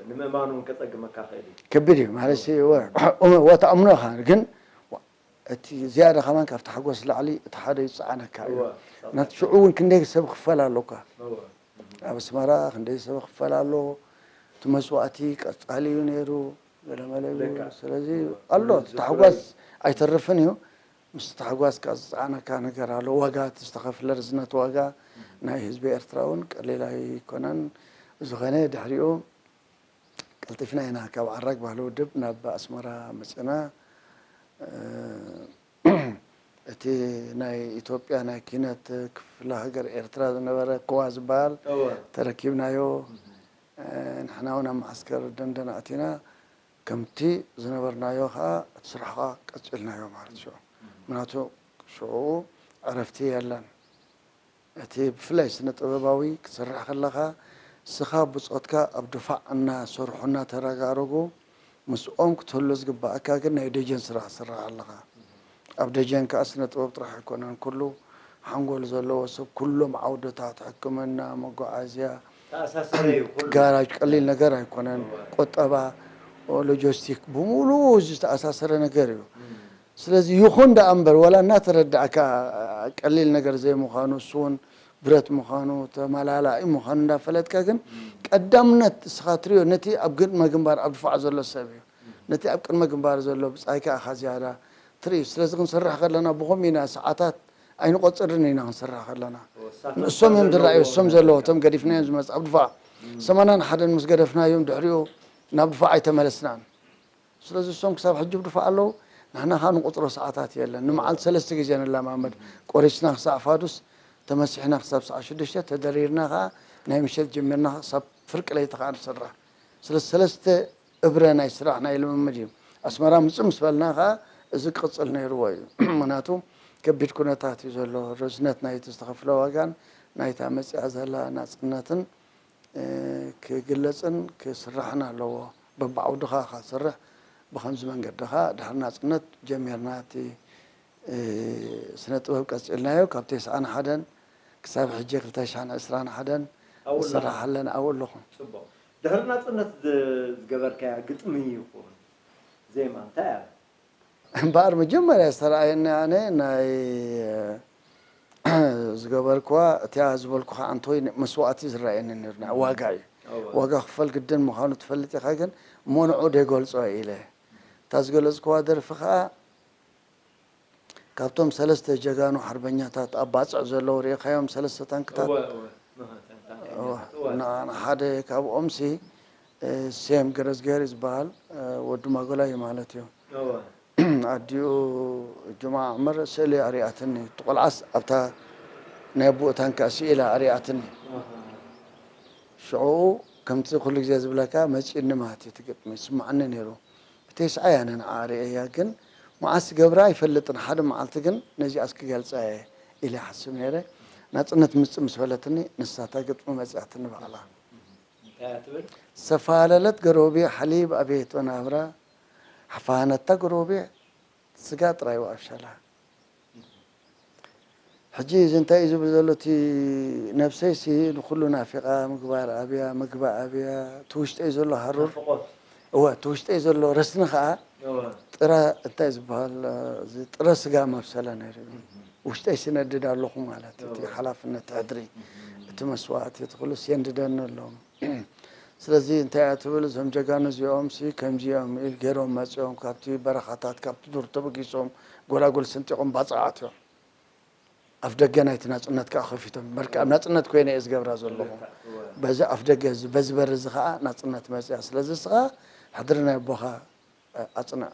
ንምእማኑ እውን ከጸግመካ ክእል እዩ። ከቢድ እዩ ማለት እዩ። ወ- ወተኣምኖኻ ግን እቲ ዝያዳ ከማን ካብቲ ሓጎስ ላዕሊ እቲ ሓደ ይፀዓነካ እዩ። እወ፣ ናት ሽዑ እውን ክንደይ ሰብ ክፈል ኣለካ። እወ። ኣብ ኣስመራ ክንደይ ሰብ ክፈል ኣሎ። እቲ መስዋእቲ ቀፃሊ እዩ ነይሩ። ገለመለ እዩ። ደካ። ስለዚ እወ። ኣሎ እወ፣ እቲ ታሕጓስ ኣይተርፍን እዩ። ምስ ታሕጓስ ካብ ዝፀዓነካ ነገር ኣሎ። ዋጋ እቲ ዝተኸፍለ ርዝነት ዋጋ ናይ ህዝቢ ኤርትራ እውን ቀሊል ኣይኮነን። ብዝኾነ ድሕሪኡ ቀልጢፍና ኢና ካብ ዓራግ ባህሊ ውድብ ናብ ኣስመራ መፂና። እቲ ናይ ኢትዮጵያ ናይ ኪነት ክፍለ ሃገር ኤርትራ ዝነበረ ኮዋ ዝበሃል እወ። ተረኪብናዮ። ንሕና እውን ኣብ መዓስከር ደንደን ኣቲና ከምቲ ዝነበርናዮ ከዓ እቲ ስራሕኻ ቀፂልናዮ ማለት ሽዑ። ምክንያቱ ሽዑ ዕረፍቲ የለን። እቲ ብፍላይ ስነ ጥበባዊ ክትሰርሕ ከለኻ እስኻ ብፆትካ ኣብ ድፋዕ እናሰርሑ እናተረጋረጉ ምስኦም ክትህሉ ዝግባኣካ ግን ናይ ደጀን ስራሕ ትሰርሕ ኣለኻ። ኣብ ደጀን ከዓ ስነ ጥበብ ጥራሕ ኣይኮነን ኩሉ ሓንጎል ዘለዎ ሰብ ኩሎም ዓውድታት ሕክምና፣ መጓዓዝያ፣ ተኣሳሰረ እዩ ኩሉ። ጋራጅ ቀሊል ነገር ኣይኮነን። ቁጠባ፣ ሎጂስቲክ ብምሉኡ ዝተኣሳሰረ ነገር እዩ። ስለዚ ይኹን ደኣ እምበር ዋላ እናተረዳእካ ቀሊል ነገር ዘይምዃኑ እሱ እውን ብረት ምዃኑ ተመላላኢ ምዃኑ እንዳፈለጥካ ግን ቀዳምነት እስኻ ትሪኦ ነቲ ኣብ ቅድመ ግንባር ኣብ ድፋዕ ዘሎ ሰብ እዩ። ነቲ ኣብ ቅድመ ግንባር ዘሎ ብጻይካ ኢኻ ዝያዳ ትርኢ። ስለዚ ክንሰርሕ ከለና ብኸምኡ ኢና ሰዓታት ኣይንቆጽርን ኢና ክንሰርሕ ከለና። ንእሶም እዮም ዝረኣዩ፣ እሶም ዘለዎ እቶም ገዲፍናዮም ዝመጽእ ኣብ ድፋዕ ሰማንያን ሓደን ምስ ገደፍናዮም ድሕሪኡ ናብ ድፋዕ ኣይተመለስናን። ስለዚ እሶም ክሳብ ሕጂ ብድፋዕ ኣለዉ። ንሕና ኸኣ ንቁጽሮ ሰዓታት የለን። ንመዓልቲ ሰለስተ ግዜ ንለማመድ። ቆሪስና ክሳዕ ፋዱስ፣ ተመሲሕና ክሳብ ሰዓት ሽዱሽተ፣ ተደሪርና ኸኣ ናይ ምሸት ጀሚርና ክሳብ ፍርቂ ለይቲ ኸኣ ንሰርሕ። ስለዚ ሰለስተ እብረ ናይ ስራሕ ናይ ልምምድ እዩ። ኣስመራ ምጽእ ምስ በልና ኸኣ እዚ ክቕጽል ነይርዎ እዩ። ምኽንያቱ ከቢድ ኩነታት እዩ ዘሎ። ርዝነት ናይቲ ዝተኸፍለ ዋጋን ናይታ መጺኣ ዘላ ናጽነትን ክግለጽን ክስራሕን ኣለዎ። በብዓውድኻ ኢኻ ትሰርሕ። ብኸምዚ መንገዲ ኸኣ ድሕሪ ናጽነት ጀሚርና እቲ ስነ ጥበብ ቀጺልናዮ። ካብ ተስዓን ሓደን ክሳብ ሕጂ ክልተ ሽሕን ዕስራን ሓደን ኣብኡ ኣለኻ። ንሰርሕ ኣለና። ኣብኡ ኣለኹ። ጽቡቕ። ድሕሪ ናጽነት ዝ- ዝገበርካያ ግጥሚ ይኹን ዜማ እንታይ እያ? እምበኣር መጀመርያ ዝተረኣየኒ ኣነ ናይ ዝገበርክዋ እቲኣ ዝበልኩኻ ኣንቶይ መስዋእቲ ዝረኣየኒ ነይሩ ናይ ዋጋ እዩ። እወ። ዋጋ ክፈል ግድን ምዃኑ ትፈልጥ ኢኻ፣ ግን እሞ ንዑ ደይገልጾ ኢለ እታ ዝገለጽክዋ ደርፊ ኸኣ ካብቶም ሰለስተ ጀጋኑ ሓርበኛታት ኣብ ባጽዕ ዘለዉ ርኢኻዮም ሰለስተ ታንክታት እወ፣ እወ። እህ፣ ታንክ፣ ታንክ፣ እወ፣ እወ። ና- ንሓደ ካብኦምሲ እ፣ ሴም ገረዝገር ዝበሃል እ፣ ወዲ ማጎላይ ማለት እዩ። እወ። ኣዲኡ ጁማ ዑመር ስእሊ ኣሪኣትኒ። እቲ ቆልዓስ ኣብታ ናይ ኣቦኡ ታንካ ስኢላ ኣሪኣትኒ። እህ። ሽዑኡ ከምቲ ኩሉ ግዜ ዝብለካ መጺኡኒ ማለት እዩ። እቲ ግጥሚ ይስምዓኒ ነይሩ። ብተስዓይ ኣነ ንዓ ርእየያ፣ ግን መዓስ ገብራ ኣይፈልጥን። ሓደ መዓልቲ ግን ነዚኣስ ክገልጻ እየ ኢለ ይሓስብ ነይረ። ናጽነት ምጽእ ምስ በለትኒ ንሳ እታ ግጥሚ መጺኣትኒ ባዕላ። እንታይ እያ ትብል? ሰፋለለት ገሮቢዕ ሓሊብ ኣቤት ወናብራ ሓፋነታ ገሮቢዕ ስጋ ጥራይ ወኣብሸላ። ሕጂ እዚ እንታይ እዩ ዝብል ዘሎ እቲ ነብሰይሲ ንኹሉ ናፊቓ ምግባር ኣብያ ምግባ ኣብያ እቲ ውሽጠይ ዘሎ ሃሩር ናፍቖት። እወ እቲ ውሽጠይ ዘሎ ረስኒ ኸዓ እወ። ጥረ እንታይ ዝበሃል እዚ ጥረ ስጋ መብሰለ ነይሩ እዩ። ውሽጠይ ሲነድድ ኣለኹ ማለት እቲ እወ። ሓላፍነት ሕድሪ እቲ መስዋእቲ እቲ ኩሉስ የንድደኒ ኣሎ። ስለዚ እንታይ እያ ትብል እዞም ጀጋኑ እዚኦም ሲ ከምዚ እዮም ኢል ገይሮም መፂኦም ካብቲ በረኻታት ካብቲ ዱር ተበጊሶም ጎላጉል ስንጢቖም ባፅዕ ኣትዮም ኣፍ ደገ ናይቲ ናፅነት ከዓ ከፊቶም በርካ ኣብ ናፅነት ኮይነ እየ ዝገብራ ዘለኹ። በዚ ኣፍ ደገ እዚ በዚ በር እዚ ከዓ ናፅነት መፅያ ስለዚ እስኻ ሕድሪ ናይ ኣቦኻ ኣፅንዕ።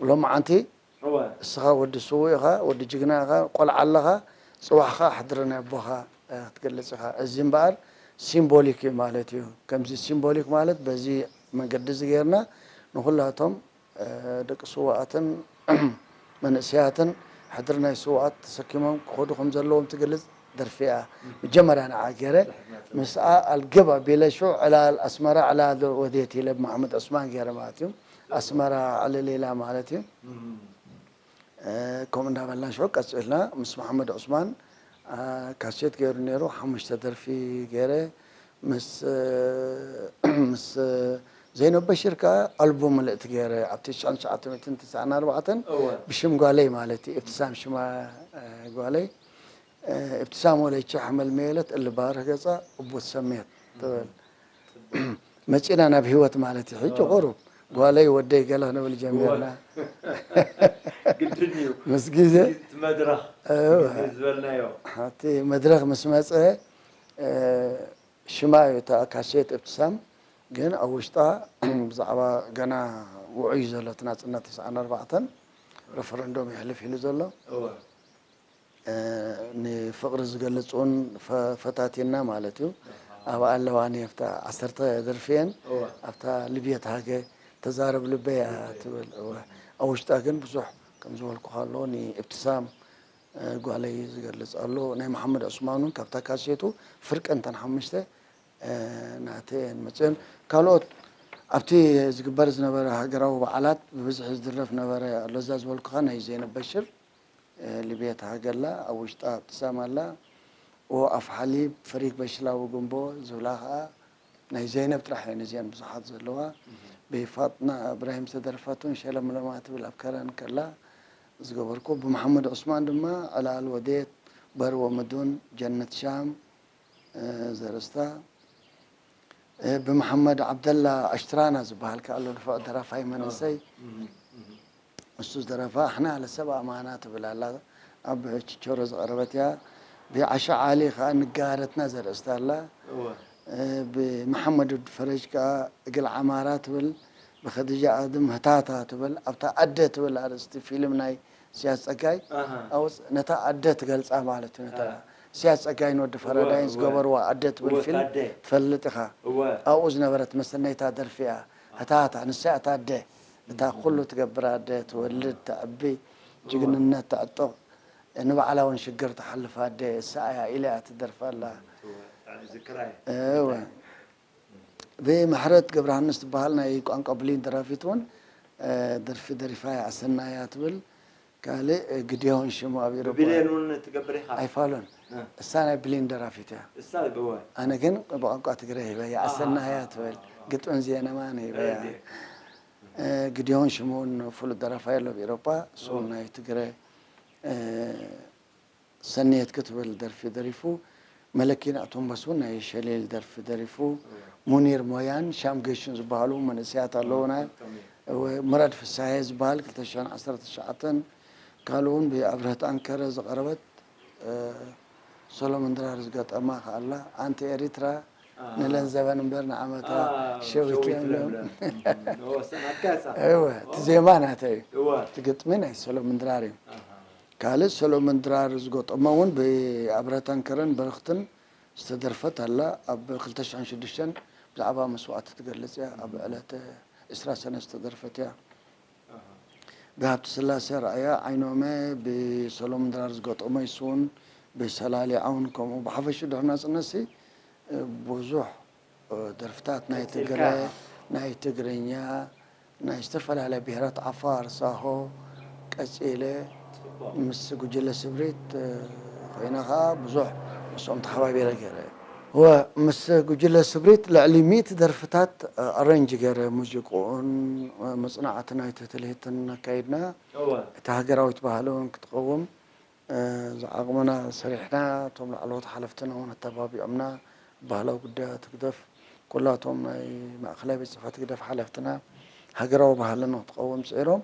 ሎማዓንቲ እወ። እስኻ ወዲ ስዉእ ኢኻ፣ ወዲ ጅግና ኢኻ፣ ቆልዓ ኣለኻ፣ ፅባሕ ኸዓ ሕድሪ ናይ ኣቦኻ ክትገልፅ ኢኻ። እዚ እምበኣር ሲምቦሊክ እዩ ማለት እዩ። ከምዚ ሲምቦሊክ ማለት በዚ መንገዲ እዚ ጌርና ንኹላቶም ደቂ ስዉኣትን መንእሰያትን ሕድሪ ናይ ስዉኣት ተሰኪሞም ክኸዱ ከም ዘለዎም ትገልፅ ደርፊ እያ። መጀመርያ ንዓ ገይረ ምስኣ ኣልግብ ኣቢለ ሽዑ ዕላል ኣስመራ ዕላል ወዴት ኢለ ብመሓመድ ዑስማን ገይረ ማለት እዩ። ኣስመራ ዕልል ኢላ ማለት እዩ። ከምኡ እንዳበልና ሽዑ ቀፂልና ምስ መሓመድ ዑስማን ካሴት ገይሩ ነይሩ ሓሙሽተ ደርፊ ገይረ ምስ ምስ ዘይነብ በሽር ከኣ ኣልቡም ምልእቲ ገይረ ኣብ ትሽዓን ትሽዓተ ሚእትን ትስዓን ኣርባዕተን እወ። ብሽም ጓለይ ማለት እዩ። እብትሳም ሽማ እ፣ ጓለይ እ፣ እብትሳም ወለይቼ ሓመል መየለት እልባርህ ገጻ እቡት ሰሜት ትብል። መጺና ናብ ህይወት ማለት እዩ። ሕጂ እወ። ቁሩብ ጓለይ ወደይ ገላ ንብል ጀሚርና። ግድን እዩ። ምስ ግዜ እቲ መድረኽ እወ። ግዜ ዝበልናዮ እቲ መድረኽ ምስ መጸ እ፣ ሽማ እዩ እታ ካሴት እብትሳም ግን ኣብ ውሽጣ ብዛዕባ ገና ውዑይ ዘሎ እቲ ናጽነት ተስዓን ኣርባዕተን ረፈረንዶም የሕልፍ ኢሉ ዘሎ እወ። እ፣ ንፍቕሪ ዝገልጽ እውን ፈ- ፈታቲና ማለት እዩ። ኣብ ኣለዋ ኣብታ ዓሰርተ ደርፊ እየን እወ። ኣብታ ልብየት ሃገ ተዛረብ ልበያ ትብል እወ። ኣብ ውሽጣ ግን ብዙሕ ከም ዝበልኩ ኣሎ ንእብትሳም እ፣ ጓለይ ዝገልጽ ኣሎ ናይ መሓመድ ዑስማን እውን ካብታ ካሴቱ ፍርቂ እንተን ሓሙሽተ እ፣ ናተየን መጽዮን ካልኦት ኣብቲ ዝግበር ዝነበረ ሃገራዊ በዓላት ብብዝሒ ዝድረፍ ነበረ ኣሎ እዛ ዝበልኩኻ ናይ ዘይነብ በሽር እ፣ ልብየት ሃገላ ኣብ ውሽጣ እብትሳም ኣላ ኦ ኣፍ ሓሊብ ፈሪግ በሽላዊ ጉንቦ ዝብላ ኸኣ ናይ ዘይነብ ጥራሕ እየን እዚአን ብዙሓት ዘለዋ ብፋጥና እብራሂም ዝተደርፈቱን ሸለምለማ ትብል ኣብ ከረን ከላ ዝገበርኩ ብመሓመድ ዑስማን ድማ ዕላል ወዴት በርወ ምዱን ጀነት ሻም እ፣ ዘርእስታ እ፣ ብመሓመድ ዓብደላ ኣሽትራና ዝበሃል ከኣ ኣሎ ንፉዕ ደራፋይ መንእሰይ እሱ ዝደረፋ ኣሕና ለሰብ ኣማና ትብል ኣላ ኣብ ችቸሮ ዝቐረበት እያ ብዓሻ ዓሊ ከዓ ንጋረትና ዘርእስታ ኣላ እወ እ፣ ብመሓመድ ወዲ ፈረጅ ከዓ እግል ዓማራ ትብል ብኸድጃ ኣድም ህታታ ትብል ኣብታ ኣደ ትብል ኣርእስቲ ፊልም ናይ ስያስ ፀጋይ ኣሃ ኣውፅ ነታ ኣደ ትገልፃ ማለት እዩ ነታ አ። ስያስ ፀጋይን ወዲ ፈረዳይን እወ። ዝገበርዋ ኣደ ትብል እወ ፊልም ኣደ ትፈልጥ ኢኻ እወ ኣብኡ ዝነበረት መሰነይታ ደርፊ እያ ህታታ ንሳ እታ ኣደ እታ ኩሉ ትገብር ኣደ ትወልድ ተዕቢ ጅግንነት ተዕጥቕ ንባዕላ እውን ሽግር ትሓልፍ ኣደ እሳ እያ ኢለ እያ ትደርፋ ኣላ እወ ዝክራይ እወ ብምሕረት ገብረሃንስ ትበሃል ናይ ቋንቋ ብሊን ደራፊት እውን እ፣ ደርፊ ደሪፋ እያ ኣሰናያ ትብል ካልእ እ፣ ግዲዮን ሽሙ ኣብ ኤሮፓ ብቢልየን እውን ትገብር ኢኻ ኣይፋሉን እ። እሳ ናይ ብሊን ደራፊት እያ እሳ ብወ ኣነ ግን ብቋንቋ ትግረ ሂበያ ኣሰናያ ትብል ግጥምን ዜነማን ሂበያ እ፣ ግዲዮን ሽሙ እውን ፍሉጥ ደራፋይ ኣሎ ኣብ ኤሮፓ እሱ እውን ናይ ትግረ እ፣ ሰንየት ክትብል ደርፊ ደሪፉ መለኪን ኣቶምበስ እውን ናይ ሸሌል ደርፊ ደሪፉ ሙኒር ሞያን ሻም ገሹን ዝበሃሉ መንእሰያት ኣለውና እወ፣ ሙራድ ፍሳሄ ዝበሃል ክልተ ሽሕን ዓሰርተ ትሽዓተን ካልኡ እውን ብኣብርህት ኣንከረ ዝቐረበት እ፣ ሰሎሞን ድራር ዝገጠማ ከኣላ ኣንቲ ኤሪትራ ንለን ዘበን እምበር ንዓመታ ሸዊት ለምለም እወ እቲ ዜማ ናተይ እዩ እቲ ግጥሚ ናይ ሰሎሞን ድራር እዩ ካልእ ሰሎሞን ድራር ዝገጠሞ እውን ብኣብረተንከረን በረኽትን ዝተደርፈት ኣላ ኣብ ክልተ ሽሕን ሽዱሽተን ብዛዕባ መስዋእቲ ትገልጽ እያ ኣብ ዕለተ ዕስራ ሰነ ዝተደርፈት እያ ብሃብቲ ስላሴ ራእያ ዓይኖመ ብሰሎሞን ድራር ዝገጠሞ ይስውን ብሰላሊ ዓውን ከምኡ ብሓፈሹ ድሕሪ ናጽነትሲ ብዙሕ ደርፍታት ናይ ትግረ ናይ ትግርኛ ናይ ዝተፈላለያ ብሄራት ዓፋር ሳሆ ቀፂለ ምስ ጉጅለ ስብሪት ኮይነ ከዓ ብዙሕ ምስኦም ተሓባቢረ ገይረ እወ ምስ ጉጅለ ስብሪት ልዕሊ ሚእቲ ደርፍታት ኣረንጅ ገይረ ሙዚቅኡን መፅናዕቲ ናይቲ ትልሂትን ኣካይድና እታ ሃገራዊት ባህሊ እውን ክትቀውም ዝዓቕምና ሰሪሕና እቶም ላዕለዎት ሓለፍትና እውን ኣተባቢዖምና ባህላዊ ጉዳያት ህግደፍ ኩላቶም ናይ ማእኸላይ ቤት ፅሕፈት ህግደፍ ሓለፍትና ሃገራዊ ባህልና ክትቀውም ፅዒሮም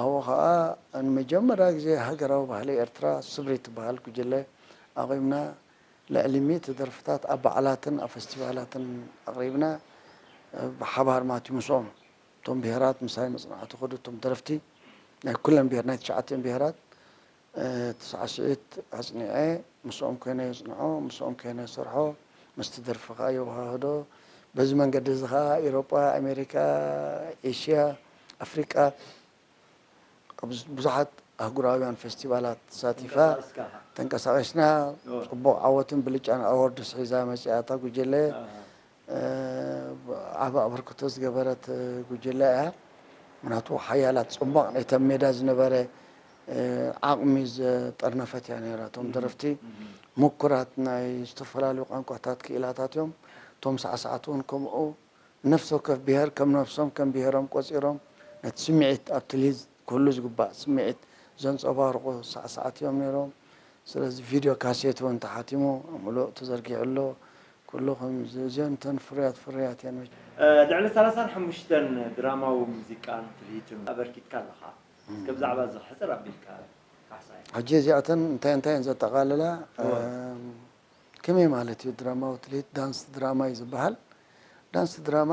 ኣብኡ ከዓ ንመጀመርያ ግዜ ሃገራዊ ባህሊ ኤርትራ ስብሪ ትበሃል ጉጅለ ኣቒምና ልዕሊ ሚእቲ ደርፍታት ኣብ በዓላትን ኣብ ፈስቲቫላትን ኣቕሪብና ብሓባር ማለት እዩ ምስኦም እቶም ብሄራት ምሳይ መፅናዕቲ ከዱ እቶም ደረፍቲ ናይ ኩለን ብሄር ናይ ትሽዓተን ብሄራት እቲ ሳዕስዒት ኣፅኒዐ ምስኦም ኮይነ የፅንዖ ምስኦም ኮይነ የሰርሖ ምስቲ ደርፊ ከዓ የወሃህዶ በዚ መንገዲ እዚ ከዓ ኤሮጳ ኣሜሪካ ኤሽያ ኣፍሪቃ ኣብ ብዙሓት ኣህጉራውያን ፌስቲቫላት ተሳቲፋ ተንቀሳቒስና ፅቡቕ ዓወትን ብልጫን ኣወርድስ ሒዛ መፂኣ እታ ጉጅለ ዓቢ ኣበርክቶ ዝገበረት ጉጅለ እያ ምክንያቱ ሓያላት ፅሟቕ ናይተን ሜዳ ዝነበረ ዓቕሚ ዘጠርነፈት እያ ነራ እቶም ደረፍቲ ምኩራት ናይ ዝተፈላለዩ ቋንቋታት ክኢላታት እዮም እቶም ሳዕሳዕቲ እውን ከምኡ ነፍሲ ወከፍ ብሄር ከም ነፍሶም ከም ብሄሮም ቆፂሮም ነቲ ስምዒት ኣብቲ ሊዝ ክህሉ ዝግባእ ስምዒት ዘንፀባርቑ ሳዕሳዕቲ እዮም ነይሮም። ስለዚ ቪድዮ ካሴት እውን ተሓቲሙ ምሉእ ተዘርጊሑ ኣሎ። ኩሉ ከምዚ እዚአን እተን ፍርያት ፍርያት እየን። ልዕሊ ሰላሳን ሓሙሽተን ድራማዊ ሙዚቃን ትልሂትን ኣበርኪትካ ኣለኻ። እስከ ብዛዕባ እዚ ሕፅር ኣቢልካ ካሕሳይ። ሕጂ እዚኣተን እንታይ እንታይ እየን ዘጠቓልላ? እወ። እም፣ ከመይ ማለት እዩ? ድራማዊ ትልሂት ዳንስ ድራማ እዩ ዝበሃል። ዳንስ ድራማ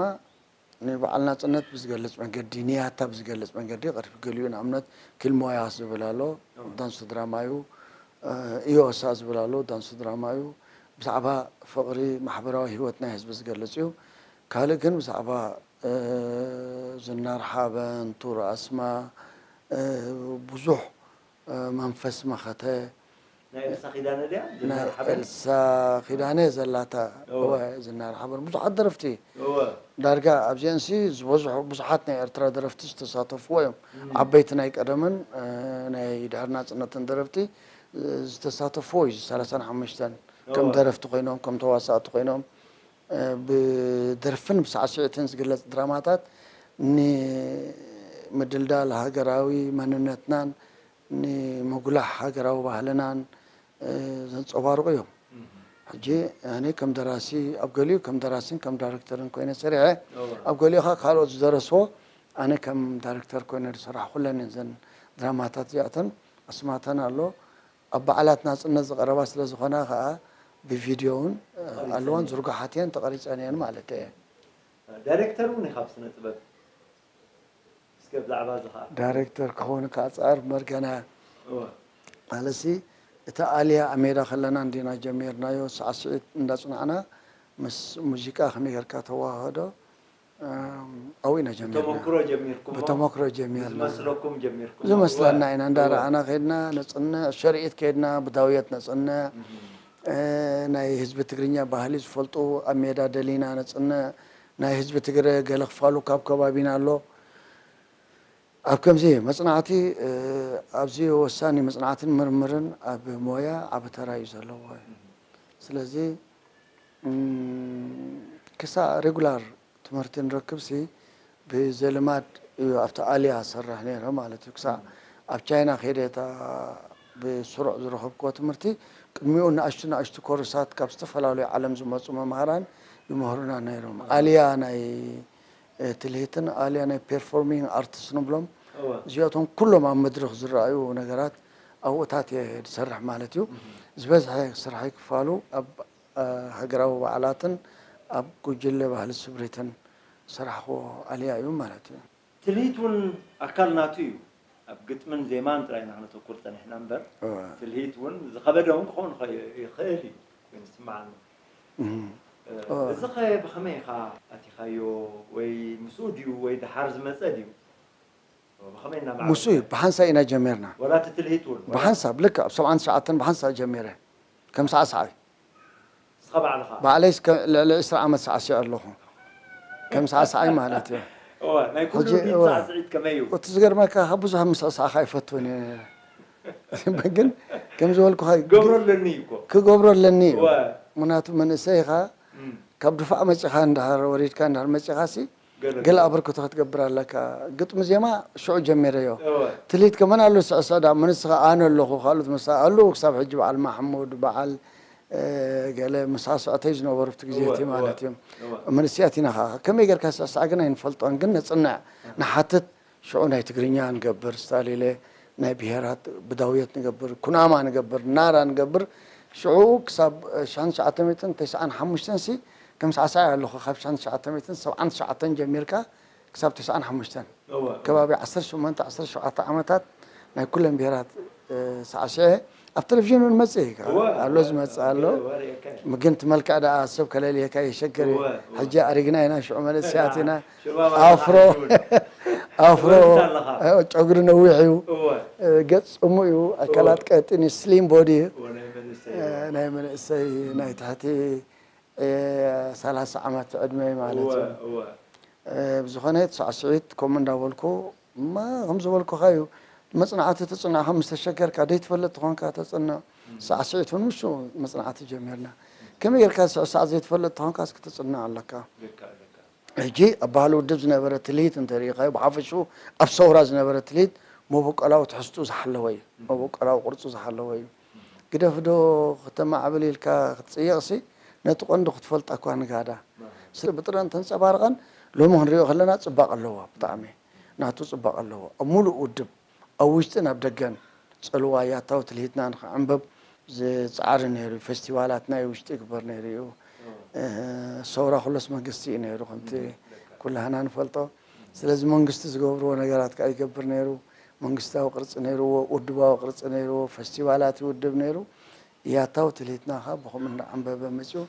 ንበዓል ናጽነት ብዝገልጽ መንገዲ፣ ንያታ ብዝገልጽ መንገዲ ይቐርብ። ገሊኡ ንኣብነት ኪልሞያ ዝብል ኣሎ፣ እወ። ዳንስ ድራማ እዩ። እ፣ ኢዮሳ ዝብል ኣሎ፣ ዳንስ ድራማ እዩ። ብዛዕባ ፍቕሪ፣ ማሕበራዊ ህይወት ናይ ህዝቢ ዝገልጽ እዩ። ካልእ ግን ብዛዕባ፣ እ፣ ዝናር ሓበን፣ ቱር ኣስማ፣ እ፣ ብዙሕ፣ እ፣ መንፈስ መኸተ፣ ናይ ኤልሳ ኪዳነ ድያ? ናይ ዝናር ሓበን? ኤልሳ ኪዳነ ዘላታ፣ እወ። እወ፣ ዝናር ሓበን። ብዙሓት ደረፍቲ፣ እወ። ዳርጋ ኣብዚአንሲ ዝበዝሑ፣ ብዙሓት ናይ ኤርትራ ደረፍቲ ዝተሳተፍዎ እዮም። እም። ዓበይቲ ናይ ቀደምን፣ እ፣ ናይ ድሕሪ ናጽነትን ደረፍቲ፣ እ፣ ዝተሳተፍዎ እዩ። ሰላሳን ሓሙሽተን ከም እወ። ደረፍቲ ኮይኖም፣ ከም ተዋሳእቲ ኮይኖም፣ እ፣ ብደርፍን ብሳዕስዒትን ዝግለጽ ድራማታት ንምድልዳል ሃገራዊ መንነትናን ንምጉላሕ ሃገራዊ ባህልናን፣ እ፣ ዘንጸባርቑ እዮም። እም። ሕጂ ኣነ ከም ደራሲ፣ ኣብ ገሊኡ ከም ደራስን ከም ዳይሬክተርን ኮይነ ሰሪሐ፣ እወ። ኣብ ገሊኡ ኸኣ ካልኦት ዝደረስዎ ኣነ ከም ዳይሬክተር ኮይነ ዝሰራሕኩለን እየን። እዘን ድራማታት እዚኣተን ኣስማተን ኣሎ። ኣብ በዓላት ናጽነት ዝቐረባ ስለ ዝኾና ኸኣ ብቪድዮ እውን፣ እ፣ ተቐሪጸን ኣለዋን እየን። ዝርጉሓት እየን፣ ተቐሪጸን እየን ማለት እየ። ዳይሬክተር እውን ኢኻ ኣብ ስነ ጥበብ። እስከ ብዛዕባ እዚ ኸኣ። ዳይሬክተር ክኸውን ከኣ ጻዕር መርገና። እወ። ማለትሲ፣ እቲ ኣልያ ኣብ ሜዳ ከለና እንዲና ጀሚርናዮ፣ ሳዕስዒት እንዳጽናዕና፣ ምስ ሙዚቃ ከመይ ጌርካ ተዋህዶ፣ እም፣ ኣብኡ ኢና ጀሚርና። ብተመክሮ ጀሚርኩሞ? ብተመክሮ ጀሚርና። ዝመስለኩም ጀሚርኩሞ? ዝመስለና እወ። ኢና፣ እወ። እንዳረኣና ከይድና፣ ነጽንዕ፣ ሸርኢት ከይድና፣ ብዳውየት ነጽንዕ። እም። እ፣ ናይ ህዝቢ ትግርኛ ባህሊ ዝፈልጡ ኣብ ሜዳ ደሊና ነጽንዕ። ናይ ህዝቢ ትግረ ገለ ክፋሉ ካብ ከባቢና ኣሎ። ኣብ ከምዚ መጽናዕቲ፣ እ፣ ኣብዚ ወሳኒ መጽናዕትን ምርምርን ኣብ ሞያ ዓቢ ተራ እዩ ዘለዎ። ስለዚ፣ እም፣ ክሳዕ ሬጉላር ትምህርቲ ንረክብሲ ብዘልማድ እዩ ኣብቲ ኣልያ ዝሰርሕ ነይረ ማለት እዩ። ክሳዕ ኣብ ቻይና ከይደ እታ ብስሩዕ ዝረኸብክዎ ትምህርቲ፣ ቅድሚኡ ንኣሽቱ ንኣሽቱ ኮርሳት ካብ ዝተፈላለዩ ዓለም ዝመጹ መምሃራን ይምህሩና ነይሮም። ኣልያ ናይ፣ እ፣ ትልሂትን ኣልያ ናይ ፐርፎርሚንግ ኣርትስ ንብሎም። እወ። እዚኣቶም ኩሎም ኣብ መድረኽ ዝረኣዩ ነገራት ኣብኡታት እየ ዝሰርሕ ማለት እዩ። እህ። ዝበዝሐ ስራሐይ ክፋሉ ኣብ፣ እ፣ ሃገራዊ በዓላትን ኣብ ጉጅለ ባህሊ ስምሪትን ዝሰራሕክዎ ኣልያ እዩ ማለት እዩ። ትልሂት እውን ኣካል ናቱ እዩ። ኣብ ግጥምን ዜማን ጥራይ ኢና ክነተኩር ጸኒሕና እምበር፣ እወ። ትልሂት እውን ዝኸበደ እውን ክኸውን ይኸ-፣ ይኽእል እዩ ኮይኑ ዝስምዓኒ። እም። እ፣ እወ። እዚ ኸ ብኸመይ ኢኻ ኣቲኻዮ? ወይ ምስኡ ድዩ ወይ ደሓር ዝመጸ ድዩ? ብኸመይ እናማዕበልካ? ምስኡ እዩ፣ ብሓንሳብ ኢና ጀሚርና። ወላ እቲ ትልሂት እውን? ብሓንሳብ፣ ልክዕ ኣብ ሰብዓን ትሽዓተን ብሓንሳብ ጀሚረ። ከም ሳዕሳዓይ። ንስኻ ባዕልኻ? ባዕለይ እስከ ልዕሊ ዕስራ ዓመት ሳዕሲዐ ኣለኹ። ከም ሳዕሳዓይ ማለት እዩ። እወ፣ ናይ ኩሉ ሕጂ፣ ቢት እወ። ሳዕስዒት ከመይ እዩ? እቲ ዝገርመካ፣ ካብ ብዙሕ ምስዕሳዕካ ኣይፈትውን እየ። ግን ከም ዝበልኩኻ ክገብሮ ኣለኒ እዩ እኮ። ክገብሮ ኣለኒ እዩ። እወ። ምኽንያቱ መንእሰይ ኢኻ፣ እም። ካብ ድፋዕ መጺኻ እንድሕር ወሪድካ እንድሕር መጺኻሲ፣ ገለ ገለ ገለ። ኣበርክቶ ክትገብር ኣለካ። ግጥሚ ዜማ ሽዑ ጀሚረዮ። እወ። ትልሂት ከመን ኣሎ ስዕስዕ ደኣ፣ ንስኻ ኣነ ኣለኹ፣ ካልኦት መሳ ኣለዉ ክሳብ ሕጂ በዓል ማሕሙድ፣ በዓል፣ እ፣ ገለ መሳስዕተይ ዝነበሩ ኣብቲ ግዜ እወ፣ እቲ እወ፣ ማለት እዩ። እወ። መንእሰያት ኢና ኸዓ። ከመይ ጌርካ ስዕስዓ ግን ኣይንፈልጦን፣ ግን ነጽንዕ፣ ኣሃ። ንሓትት፣ ሽዑ ናይ ትግርኛ ንገብር፣ ስታሊለ ናይ ብሄራት ብዳውየት ንገብር፣ ኩናማ ንገብር፣ ናራ ንገብር። ሽዑ ክሳብ፣ እ፣ ሽሕን ትሽዓተ ሚእትን ተስዓን ሓሙሽተን ሲ ከም ሳዕሳዒ ኣለኹ። ካብ ሽሕን ትሽዓተ ሚእትን ሰብዓን ትሽዓተን ጀሚርካ ክሳብ ተስዓን ሓሙሽተን። እወ። ከባቢ ዓሰርተ ሸሞንተ ዓሰርተ ሸውዓተ ዓመታት ናይ ኩለን ብሄራት፣ እ፣ ሳዕስዐ ኣብ ቴሌቪዥን እውን መጽእ እዩ። እወ፣ ኣሎ እወ፣ ዝመጽእ እወ፣ ኣሎ። እወ፣ ርእየካ እየ። ግን እቲ መልክዕ ደኣ ሰብ ከለልየካ የሸግር እዩ። እወ፣ እወ። ሕጂ ኣሪግና ኢና፣ ሽዑ መንእሰያት ኢና። ሽባብ ኣፍሮ፣ ኣለኻ ሕጂ እውን። ኣፍሮ፣ ትወልድ ኣለኻ። እ፣ ጨጉሪ ነዊሕ እዩ። እወ። እ፣ ገጽ ጽሙእ እዩ። እወ። ኣካላት ቀጢን እዩ፣ ስሊም ቦዲ እዩ። እወ፣ ናይ መንእሰይ እ፣ እወ። ናይ መንእሰይ፣ እም። ናይ ትሕቲ፣ እ፣ ሰላሳ ዓመት ዕድመ ማለት እወ፣ እዩ። እወ። እ፣ ብዝኾነ ሳዕስዒት ከምኡ እንዳበልኩ፣ እማ ከም ዝበልኩኻ እዩ። መጽናዕቲ ትጽንዕ፣ ከም ዝተሸገርካ፣ ዘይትፈልጥ ተኾንካ ተጽንዕ። እም። ሳዕስዒት እውን ምስ መጽናዕቲ ጀሚርና። ከመይ ጌርካ ስዕሳዕ ዘይትፈልጥ ተኾንካስ ክትጽናዕ ኣለካ። ሕጂ ኣብ ባህሊ ውድብ ዝነበረ ትልሂት እንተሪኢኻዮ፣ ብሓፈሽኡ ኣብ ሰውራ ዝነበረ ትልሂት መበቆላዊ ትሕዝትኡ ዝሓለወ እዩ። መበቆላዊ ቅርጹ ዝሓለወ እዩ። ግደፍዶ ክተማዕብል ኢልካ ክትጽየቕሲ፣ ነቲ ቀንዱ ክትፈልጣ እኳ ንጋዳ። ስለ ብጥረን ተንጸባርቐን ሎሚ ክንሪኦ ከለና ጽባቐ ኣለዎ፣ ብጣዕሚ ናቱ ጽባቐ ኣለዎ። ኣብ ሙሉእ ውድብ ኣብ ውሽጥን ኣብ ደገን ጽልዋ ያታዊ ትልሂትና ንኽዕንብብ ዝጸዓር ነይሩ። ፌስቲቫላት ናይ ውሽጢ ይግበር ነይሩ እዩ። እ፣ ሰውራ ኩሎስ መንግስቲ እዩ ነይሩ፣ ከምቲ ኩላህና ንፈልጦ። ስለዚ መንግስቲ ዝገብርዎ ነገራት ከኣ ይገብር ነይሩ። መንግስታዊ ቅርጺ ነይርዎ፣ ውድባዊ ቅርጺ ነይርዎ፣ ፌስቲቫላት ይውድብ ነይሩ። ያታዊ ትልሂትና ከኣ ብኸምኡ እንዳዓንበበ መጺኡ፣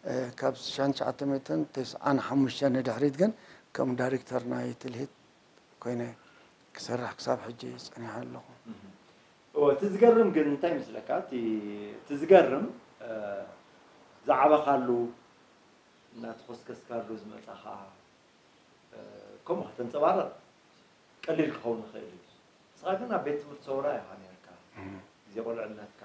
እ፣ ካብ ሽሕን ትሽዓተ ሚእትን ተስዓን ሓሙሽተን ንድሕሪት ግን ከም ዳይሬክተር ናይ ትልሂት ኮይነ ክሰርሕ ክሳብ ሕጂ ጸኒሐ ኣለኹ። እወ፣ እቲ ዝገርም ግን እንታይ ይመስለካ? እቲ፣ እቲ ዝገርም፣ እ፣ ዝዓበኻሉ፣ እናተኾስከስካሉ ዝመጻኻ፣ እ፣ ከምኡ ከተንጸባርቕ ቀሊል ክኸውን ይኽእል እዩ። ንስኻ ግን ኣብ ቤት ትምህርቲ ሰውራ ኢኻ ነርካ፣ እም። ግዜ ቁልዕነትካ።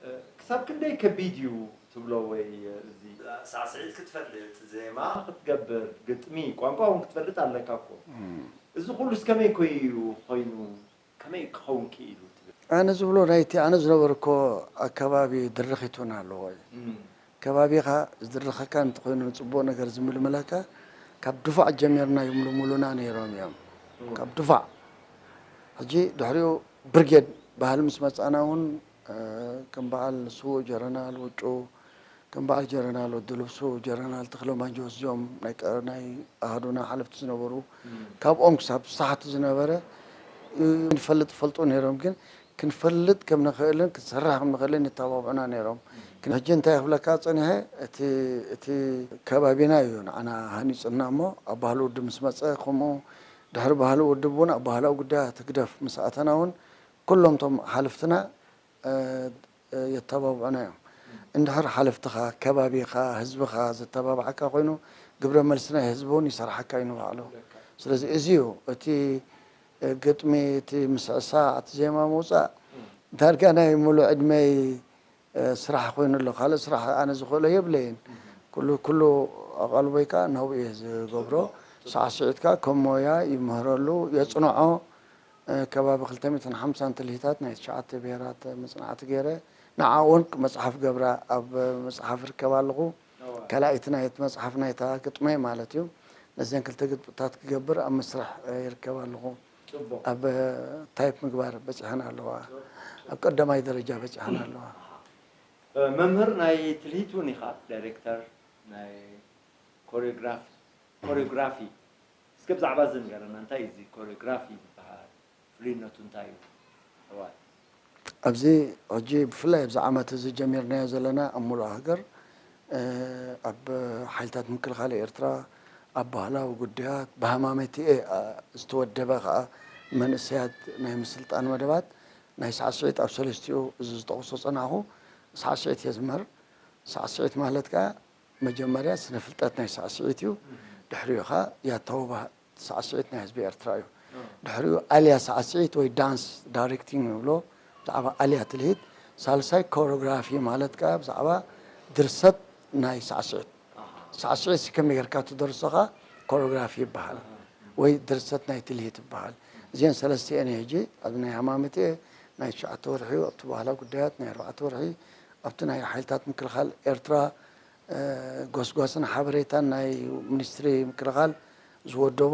እ፣ ክሳብ ክንደይ ከቢድ እዩ ትብሎ ወይ፣ እ፣ እዚ ሳዕስዒት ክትፈልጥ፣ ዜማ ክትገብር፣ ግጥሚ፣ ቋንቋ እውን ክትፈልጥ ኣለካ እኮ። እም። እዚ ኩሉስ ከመይ ኮይ-፣ እዩ ኮይኑ፣ ከመይ ክኸውን ክኢሉ ትብል? ኣነ ዝብሎ ናይቲ ኣነ ዝነበርኮ ኣከባቢ ድርኺት እውን ኣለዎ እዩ። እም። ከባቢኻ ዝድርኸካ እንተኾይኑ፣ ንጽቡቕ ነገር ዝምልምለካ፣ ካብ ድፋዕ ጀሚርና ይምልምሉና ነይሮም እዮም። እም። ካብ ድፋዕ። ሕጂ ድሕሪኡ ብርጌድ ባህሊ ምስ መጻና እውን፣ እ፣ ከም በዓል ስዉእ ጀረናል ውጩ፣ ከም በዓል ጀረናል ወዲ ልብሱ፣ ጀረናል ተኽለ ማንጆስ፣ እዚኦም ናይ ቀ-፣ ናይ ኣሃዱና ሓለፍቲ ዝነበሩ፣ እም። ካብኦም ክሳብ ዝተሓቱ ዝነበረ፣ እ፣ ንፈልጥ ፈልጡ ነይሮም፣ ግን ክንፈልጥ ከም ንኽእልን ክንሰርሕ ከም ንኽእልን ይተባብዑና ነይሮም። ግን ሕጂ እንታይ ክብለካ ጸኒሐ፣ እቲ፣ እቲ ከባቢና እዩ ንዓና ሃኒጹና እሞ፣ ኣብ ባህሊ ውድብ ምስ መጸ፣ ከምኡ ድሕሪ ባህሊ ውድብ እውን ኣብ ባህላዊ ጉዳያት ህግደፍ ምስ ኣተና እውን፣ ኩሎም እቶም ሓለፍትና፣ እ፣ እ፣ የተባብዑና እዮም። እንድሕር ሓለፍትኻ፣ ከባቢኻ፣ ህዝብኻ ዘተባብዓካ ኮይኑ፣ ግብረ መልሲ ናይ ህዝቢ እውን ይሰርሓካ እዩ ንባዕሉ። ስለዚ እዚ እዩ እቲ፣ እ፣ ግጥሚ፣ እቲ ምስዕሳዕ፣ እቲ ዜማ ምውጻእ፣ ዳርጋ ናይ ሙሉእ ዕድመይ፣ እ፣ ስራሕ ኮይኑ ኣሎ። ካልእ ስራሕ ኣነ ዝኽእሎ የብለይን። ኩሉ፣ ኩሉ ኣቓልቦይ ከኣ ናብኡ እየ ዝገብሮ። ሳዕስዒት ከኣ ከም ሞያ ይምህረሉ፣ የጽንዖ። እ፣ ከባቢ ክልተ ሚእትን ሓምሳን ትልሂታት ናይ ትሽዓተ ብሄራት መጽናዕቲ ገይረ፣ ንዓኡ እውን መጽሓፍ ገብራ ኣብ መጽሓፍ ይርከብ ኣለኹ። እዋ። ካልኣይቲ ናይቲ መጽሓፍ ናይታ ግጥመይ ማለት እዩ። ነዘን ክልተ ግጥምታት ክገብር ኣብ መስርሕ፣ እ፣ ይርከብ ኣለኹ። ጽቡቕ። ኣብ፣ እ፣ ታይፕ ምግባር በጺሐን ኣለዋ። ጽቡቕ። ኣብ ቀዳማይ ደረጃ በጺሐን ኣለዋ። እ፣ መምህር ናይ ትልሂት እውን ኢኻ፣ ዳይሬክተር ናይ ኮሪዮግራፍ-፣ ኮሪዮግራፊ። እስከ ብዛዕባ እዚ ንገረና፣ እንታይ እዩ እዚ ኮሪዮግራፊ ዝበሃል? ፍሉይነቱ እንታይ እዩ? እዋይ። ኣብዚ ሕጂ ብፍላይ ኣብዚ ዓመት እዚ ጀሚርናዮ ዘለና ኣብ ሙሉእ ሃገር፣ እ፣ ኣብ ሓይልታት ምክልኻል ኤርትራ፣ ኣብ ባህላዊ ጉዳያት፣ ብሃማመቲኤ፣ እ፣ ዝተወደበ ከኣ መንእሰያት ናይ ምስልጣን መደባት፣ ናይ ሳዕስዒት ኣብ ሰለስቲኡ እዚ ዝጠቕሶ ጸናኹ ሳዕስዒት እየ ዝምህር። ሳዕስዒት ማለት ከኣ መጀመርያ ስነ ፍልጠት ናይ ሳዕስዒት እዩ። ድሕሪኡ ኸኣ ያታዊ ባህ-፣ ሳዕስዒት ናይ ህዝቢ ኤርትራ እዩ። ድሕሪኡ ኣልያ ሳዕስዒት ወይ ዳንስ ዳይሬክቲንግ ንብሎ፣ ብዛዕባ ኣልያ ትልሂት። ሳልሳይ ኮሪዮግራፊ ማለት ከኣ ብዛዕባ ድርሰት ናይ ሳዕስዒት። ሳዕስዒት ሲ ከመይ ጌርካ ትደርሶ ኸኣ ኮሪዮግራፊ ይበሃል። ወይ ድርሰት ናይ ትልሂት ይበሃል። እዚአን ሰለስቲአን እየ ሕጂ ኣብ ናይ ሃማመት እየ ናይ ትሽዓተ ወርሒ ኣብቲ ባህላዊ ጉዳያት ናይ ኣርባዕተ ወርሒ ኣብቲ ናይ ሓይልታት ምክልኻል ኤርትራ፣ እ፣ ጎስጓስን ሓበሬታን ናይ ሚኒስትሪ ምክልኻል ዝወደቦ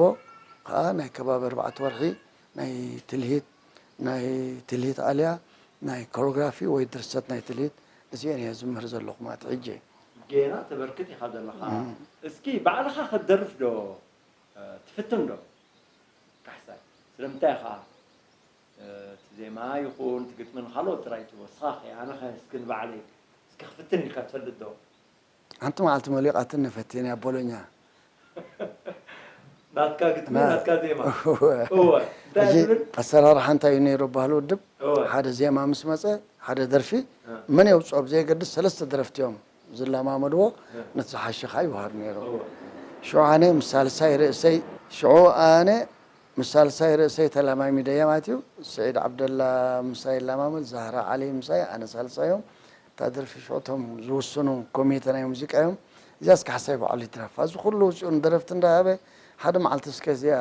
ኸኣ ናይ ከባቢ ኣርባዕተ ወርሒ ናይ ትልሂት፣ ናይ ትልሂት ኣልያ፣ ናይ ኮሪዮግራፊ ወይ ድርሰት ናይ ትልሂት፣ እዚአን እየ ዝምህር ዘለኹ ማለት ሕጂ። ጌና ተበርክት ኢኻ ዘለኻ። እም። እስኪ ባዕልኻ ክትደርፍ ዶ፣ እ፣ ትፍትን ዶ? ካሕሳይ። ስለምንታይ ኢኻ፣ እ፣ እቲ ዜማ ይኹን እቲ ግጥሚ ንኻልኦት ጥራይ ትወስኻ? ኣነኸ እስኪ ንባዕለይ እስኪ ክፍትን ኢልካ ትፈልጥ ዶ? ሓንቲ መዓልቲ መሊቓትኒ ፈቲነ ኣብ ቦሎኛ። ናትካ ግጥሚ፣ ና-፣ ናትካ ዜማ። እወ። እወ። እንታይ ሕጂ ትብል? ኣሰራርሓ እንታይ እዩ ነይሩ ባህሊ ውድብ? እወ። ሓደ ዜማ ምስ መጸ፣ ሓደ ደርፊ፣ እ። መን የውጽኦ ብዘየገድስ ሰለስተ ደረፍቲ እዮም ዝለማመድዎ፣ እ። ነቲ ዝሓሸ ኸኣ ይወሃብ ነይሩ። እወ። ሽዑ ኣነ ምስ ሳልሳይ ርእሰይ፣ ሽዑ ኣነ ምስ ሳልሳይ ርእሰይ ተለማሚደያ ማለት እዩ። ስዒድ ዓብደላ ምሳይ ይለማመድ፣ ዛህራ ዓሊ ምሳይ፣ ኣነ ሳልሳዮም። እታ ደርፊ ሽዑ እቶም ዝውስኑ ኮሚተ ናይ ሙዚቃ እዮም። እዚኣስ ካሕሳይ ባዕሉ ይድረፋ። እዚ ኩሉ ወፂኡ ንደረፍቲ እንዳሃበ ሓደ መዓልቲ እስከ እዚኣ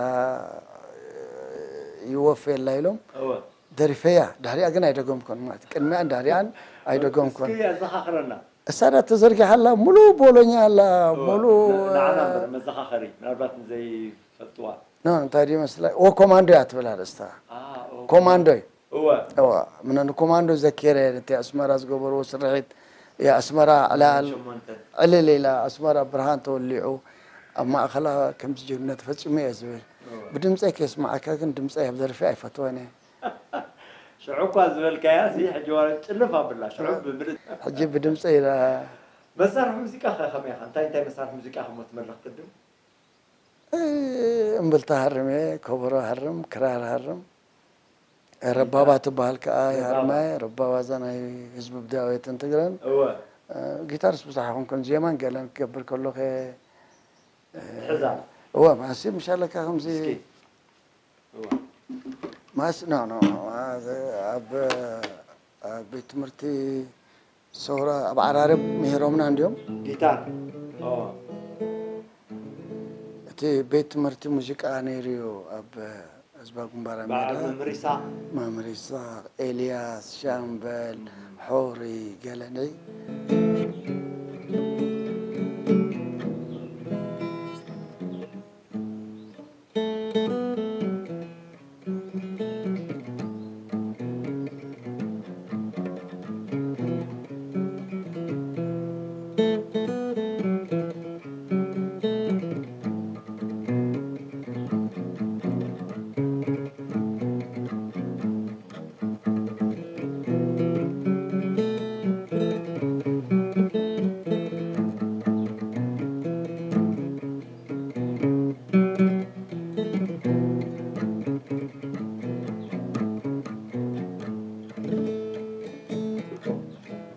ይወፈየላ ኢሎም እወ። ደሪፈያ። ድሕሪኣ ግን ኣይደገምኩን ማለት እዩ። ቅድሚኣን ድሕሪኣን ኣይደገምኩን። እስኪ ኣዘኻኽረና። እሳ ዳ ተዘርጊሓ ኣላ፣ ሙሉ ቦሎኛ ኣላ፣ እወ። ሙሉ፣ ን-፣ ንዓና እምበር መዘኻኸሪ፣ ምናልባት ንዘይፈልጥዋ። ኖ፣ እንታይ ድዩ መስላ? ኦ፣ ኮማንዶ እያ ትብል ኣርእስታ። ኣ፣ ኦ፣ ኮማንዶ እዩ። እወ። እወ፣ ምነ ንኮማንዶ ዘኪረ፣ እቲ ኣስመራ ዝገበርዎ ስርሒት፣ ያ ኣስመራ ዕላል፣ ሸሞንተ። ዕልል ኢላ፣ ኣስመራ ብርሃን ተወሊዑ፣ ኣብ ማእከላ ከምዚ ጅግንነት ፈጺሙ እየ ዝብል። እወ። ብድምጸይ ከየስምዓካ ግን ድምጸይ ኣብ ደርፊ ኣይፈትወን እየ። ሽዑ እኳ ዝበልካያ ሲ፣ ሕጂ ዋላ ጭልፍ ኣብላ፣ ሽዑ ብምልእ። ሕጂ ብድምጸይ ኢላ። መሳርሒ ሙዚቃ ኸ ከመይ ኢኻ? እንታይ እንታይ መሳርሒ ሙዚቃ ከም ትመልኽ ቅድም? እ፣ እምብልታ ሃርም እየ፣ ከበሮ ሃርም፣ ክራር ሃርም። እ፣ ረባባ ትበሃል ከኣ ረባባ። ይሃርማ እየ። ረባባ እዛ ናይ ህዝቢ ብዳወትን ትግረን። እወ። እ፣ ጊታርስ ብዙሕ ኣይኮንኩን፣ ዜማን ገለን ክገብር ከለኹ እየ። እ፣ ትሕዛ። እወ፣ ማሲ ምሽ ኣለካ ከምዚ እስኪ። እወ። ማስ-፣ ኖ፣ ኖ፣ ኖ፣ አ-፣ ኣብ፣ ኣብ ቤት ትምህርቲ ሰውራ ኣብ ዓራርብ ምሂሮምና እንድዮም። ጊታር። ኦ። እቲ ቤት ትምህርቲ ሙዚቃ ነይሩ እዩ ኣብ ህዝባዊ ግንባር ኣብ በዓል ሜዳ። መምህር ይስሐቅ። መምህር ይስሐቅ፣ ኤልያስ፣ ሻምበል፣ እም። ሖሪ፣ ገለኒ።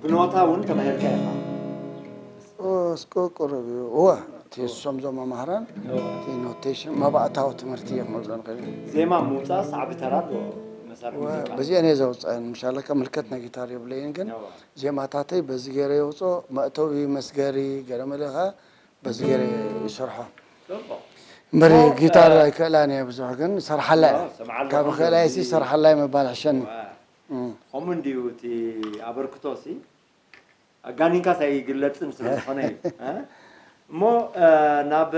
ብኖታ እውን ተማሂርካ ኢኻ? ኦ፣ እስከ ቁሩብ እዩ። እወ፣ እቲ እሶም እዞም መማህራን፣ እወ። እቲ ኖቴሽን፣ መባእታዊ ትምህርቲ እዮም ክብሎ ንኽእል። ዜማ ምውጻእ ሰዓቢ ተራ ኣለዎ፣ መሳርሒ እወ፣ ሙዚቃ። በዚአን እየ ዘውፅአን። ምሻለካ ምልከት ናይ ጊታር የብለይን፣ ግን እወ። ዜማታተይ በዚ ገይረ የውፅኦ፣ መእተዊ መስገሪ፣ ገለ መለ ኸዓ በዚ ገይረ ይሰርሖ። ጽቡቕ። እምበር እሞ፣ ጊታር እ፣ ኣይክእላን እየ ብዙሕ፣ ግን ሰርሓላ እየ። ኦ፣ ስምዓለኹ ካብ ክእላይሲ እንዶ። ሰርሓላይ ምባል ሕሸኒ። እዋ። እም። ከምኡ እንድዩ እቲ ኣበርክቶሲ፣ ኣጋኒንካስ ኣይግለጽን ስለ ዝኾነ እዩ። እ? እሞ፣ እ፣ ናብ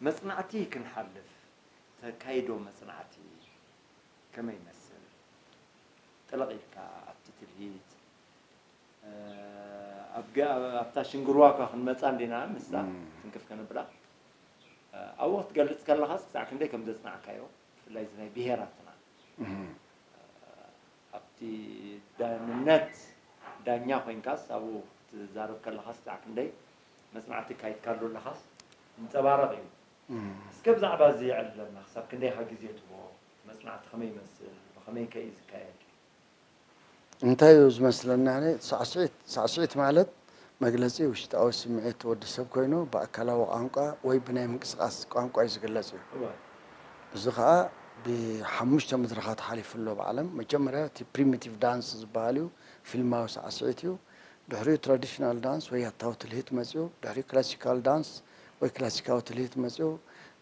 መጽናዕቲ ክንሓልፍ፣ ተካይዶ መጽናዕቲ ከመይ ይመስል? ጥልቕ ኢልካ ኣብቲ ትልሂት፣ እ፣ ኣብ ገ-፣ ኣብታ ሽንግርዋ እኳ ክንመጻ እንዲና፣ ምስዛ እም። ትንክፍ ከነብላ። እ፣ ኣብኡ ክትገልጽ ከለኻስ ክሳዕ ክንደይ ከም ዘጽናዕካዮ፣ ብፍላይ እዚ ናይ ብሄራትና። እም። እ፣ ኣብቲ ዳንነት ዳኛ ኮይንካስ ኣብኡ ክትዛረብ ከለኻስ ክሳዕ ክንደይ መጽናዕቲ ኣካይድካሉ ኣለኻስ ይንጸባረቕ እዩ። እም። እስከ ብዛዕባ እዚ የዕልለና፣ ክሳብ ክንደይኻ ግዜ ትህቦ? መጽናዕቲ ከመይ ይመስል? ብኸመይ ከ እዩ ዝካየድ? እንታይ እዩ ዝመስለና፣ ኣነ ሳዕስዒት፣ ሳዕስዒት ማለት መግለጺ ውሽጣዊ ስምዒት ወዲ ሰብ ኮይኑ፣ ብኣካላዊ ቋንቋ ወይ ብናይ ምንቅስቓስ ቋንቋ እዩ ዝግለጽ እዩ። እወ። እዚ ኸኣ ብሓሙሽተ መድረኻት ሓሊፉ ኣሎ ኣብ ዓለም። መጀመርያ እቲ ፕሪሚቲቭ ዳንስ ዝበሃል እዩ፣ ፊልማዊ ሳዕስዒት እዩ። ድሕሪኡ ትራዲሽናል ዳንስ ወይ ያታዊ ትልሂት መጺኡ፣ ድሕሪኡ ክላሲካል ዳንስ ወይ ክላሲካዊ ትልሂት መጺኡ፣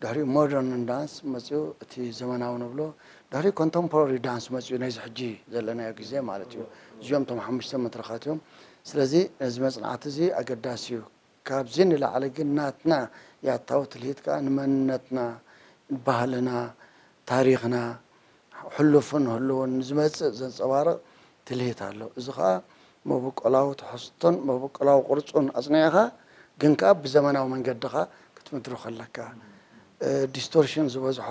ድሕሪኡ ሞደርን ዳንስ መጺኡ፣ እቲ ዘመናዊ ንብሎ፣ ድሕሪኡ ኮንተምፖራሪ ዳንስ መጺኡ፣ ናይዚ ሕጂ ዘለናዮ ግዜ ማለት እዩ። እዚኦም እቶም ሓሙሽተ መድረኻት እዮም። ስለዚ ነዚ መጽናዕቲ እዚ ኣገዳሲ እዩ። ካብዚ ንላዕሊ ግን ናትና ያታዊ ትልሂት ከኣ ንመንነትና፣ ባህልና፣ ታሪኽና፣ ሕሉፍን ህሉውን ንዝመጽእ ዘንጸባርቕ ትልሂት ኣሎ። እዚ ኸኣ መበቆላዊ ትሕዝቶን መበቆላዊ ቅርጹን ኣጽኒዕኻ፣ ግን ከኣ ብዘመናዊ መንገድኻ ክትምድሮ ከለካ። እ፣ ዲስቶርሽን ዝበዝሖ፣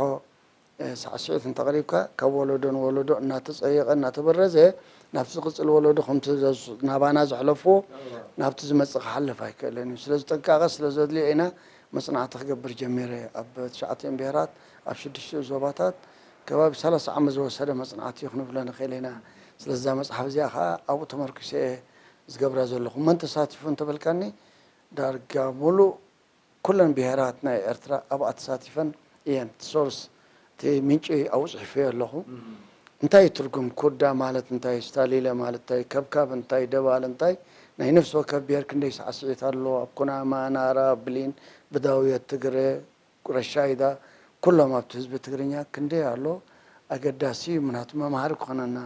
እ፣ ሳዕስዒት እንተቕሪብካ፣ ካብ ወለዶ ንወለዶ እናተጸየቐ፣ እናተበረዘ፣ ናብቲ ዝቕጽል ወለዶ ከምቲ ዘስ-፣ ናባና ዘሕለፍዎ፣ ናብቲ ዝመጽእ ክሓልፍ ኣይክእልን እዩ። ስለዚ ጥንቃቐ ስለ ዘድልዮ ኢና መጽናዕቲ ክገብር ጀሚረ። ኣብ ትሽዓቲኦም ብሄራት፣ ኣብ ሽዱሽቲኡ ዞባታት፣ ከባቢ ሰላሳ ዓመት ዝወሰደ መጽናዕቲ እዩ ክንብሎ ንኽእል ኢና። ስለዚ እዛ መጽሓፍ እዚኣ ኸኣ ኣብኡ ተመርኲሰ እየ ዝገብራ ዘለኹ። መን ተሳቲፉ እንተበልካኒ፣ ዳርጋ ሙሉእ ኩለን ብሄራት ናይ ኤርትራ ኣብኣ ተሳቲፈን እየን። እቲ ሶርስ፣ እቲ ምንጪ ኣብኡ ጽሒፈዮ ኣለኹ። እም። እንታይ እዩ ትርጉም ኩዳ ማለት እንታይ፣ ስታሊለ ማለት እንታይ፣ ከብካብ እንታይ፣ ደባል እንታይ፣ ናይ ነፍሲ ወከፍ ብሄር ክንደይ ሳዕስዒት ኣሎ፣ ኣብ ኩናማ፣ ናራ፣ ብሊን፣ ብዳውየት፣ ትግረ፣ ረሻይዳ፣ ኩሎም ኣብቲ ህዝቢ ትግርኛ ክንደይ ኣሎ፣ ኣገዳሲ እዩ። ምክንያቱ መምሃሪ ክኾነና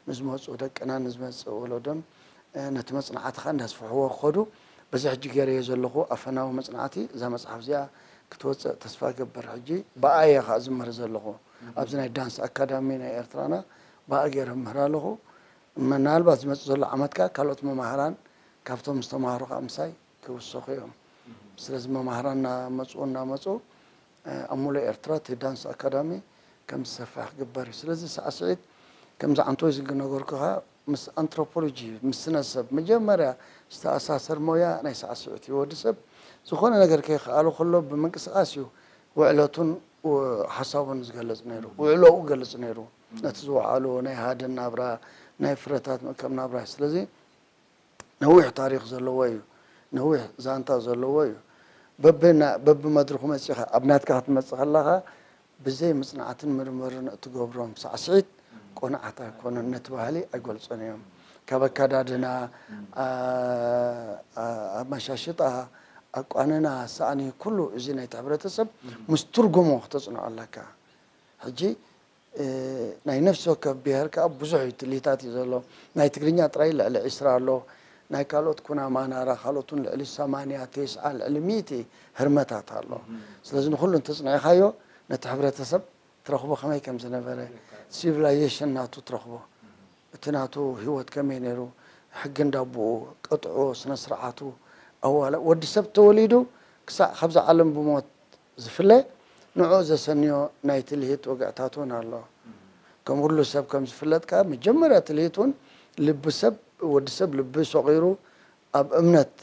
ንዝመፁ ደቅና፣ ንዝመፅእ ወለዶን፣ እ፣ ነቲ መፅናዕቲ ከዓ እንዳስፍሕዎ ክኸዱ፣ በዚ ሕጂ ገይረዮ ዘለኹ ኣፈናዊ መፅናዕቲ፣ እዛ መፅሓፍ እዚኣ ክትወፅእ ተስፋ ገብር። ሕጂ ብኣ እየ ከዓ ዝምህር ዘለኹ። ኣብዚ ናይ ዳንስ ኣካዳሚ ናይ ኤርትራና ብኣ ገይረ እምህር ኣለኹ። ምናልባት ዝመፅእ ዘሎ ዓመት ከዓ ካልኦት መማህራን ካብቶም ዝተማሃሩ ከዓ ምሳይ ክውሰኹ እዮም። ስለዚ መማህራን እናመፁ፣ እናመፁ፣ እ፣ ኣብ ሙሉእ ኤርትራ እቲ ዳንስ ኣካዳሚ ከም ዝሰፍሕ ክግበር እዩ። ስለዚ ሳዕስዒት ከምዚ ዓንቶይ ዝነገርኩኻ ምስ ኣንትሮፖሎጂ፣ ምስ ስነ ሰብ መጀመርያ ዝተኣሳሰር ሞያ ናይ ሳዕስዒት እዩ። ወዲ ሰብ ዝኾነ ነገር ከይከኣሎ ከሎ ብምንቅስቃስ እዩ ውዕለቱን ው-፣ ሓሳቡን ዝገልጽ ነይሩ። ውዕሎኡ ይገልጽ ነይሩ። ነቲ ዝወዓሎ ናይ ሃድን ናብራ፣ ናይ ፍረታት ምእካብ ናብራ። ስለዚ ነዊሕ ታሪኽ ዘለዎ እዩ። ነዊሕ ዛንታ ዘለዎ እዩ። በብና-፣ በብመድረኹ መጺኻ፣ ኣብ ናትካ ክትመጽእ ከለኻ፣ ብዘይ ምጽናዕትን ምርምርን እትገብሮም ሳዕስዒት ቅኑዓት ኣይኮኑን፣ ነቲ ባህሊ ኣይገልጾን እዮም። ካብ ኣከዳድና፣ ኣ-፣ ኣ-፣ ኣመሻሽጣ፣ ኣቋንና፣ ሳእኒ፣ ኩሉ እዚ ናይቲ ሕብረተሰብ ምስ ትርጉሙ ክተጽንዖ ኣለካ። ሕጂ፣ እ፣ ናይ ነፍሲ ወከፍ ብሄር ከኣ ብዙሕ እዩ፣ ትልሂታት እዩ ዘሎ። ናይ ትግርኛ ጥራይ ልዕሊ ዒስራ ኣሎ። ናይ ካልኦት ኩናማ፣ ናራ፣ ካልኦት እውን ልዕሊ ሰማንያ፣ ተስዓ፣ ልዕሊ ሚእቲ ህርመታት ኣሎ። ስለዚ ንኹሉ እንተጽኒዕኻዮ፣ ነቲ ሕብረተሰብ ትረኽቦ ከመይ ከም ዝነበረ፣ ሲቪላይዜሽን ናቱ ትረኽቦ። እቲ ናቱ ህይወት ከመይ ነይሩ፣ ሕጊ እንዳቦኡ፣ ቅጥዑ፣ ስነ ስርዓቱ፣ ኣዋላ-፣ ወዲ ሰብ ተወሊዱ ክሳዕ ካብዛ ዓለም ብሞት ዝፍለ፣ ንዕኡ ዘሰንዮ ናይ ትልሂት ወግዕታት እውን ኣሎ። ከም ኩሉ ሰብ ከም ዝፍለጥ ከኣ፣ መጀመርያ ትልሂት እውን ልቢ ሰብ፣ ወዲ ሰብ ልቢ ሰቒሩ ኣብ እምነት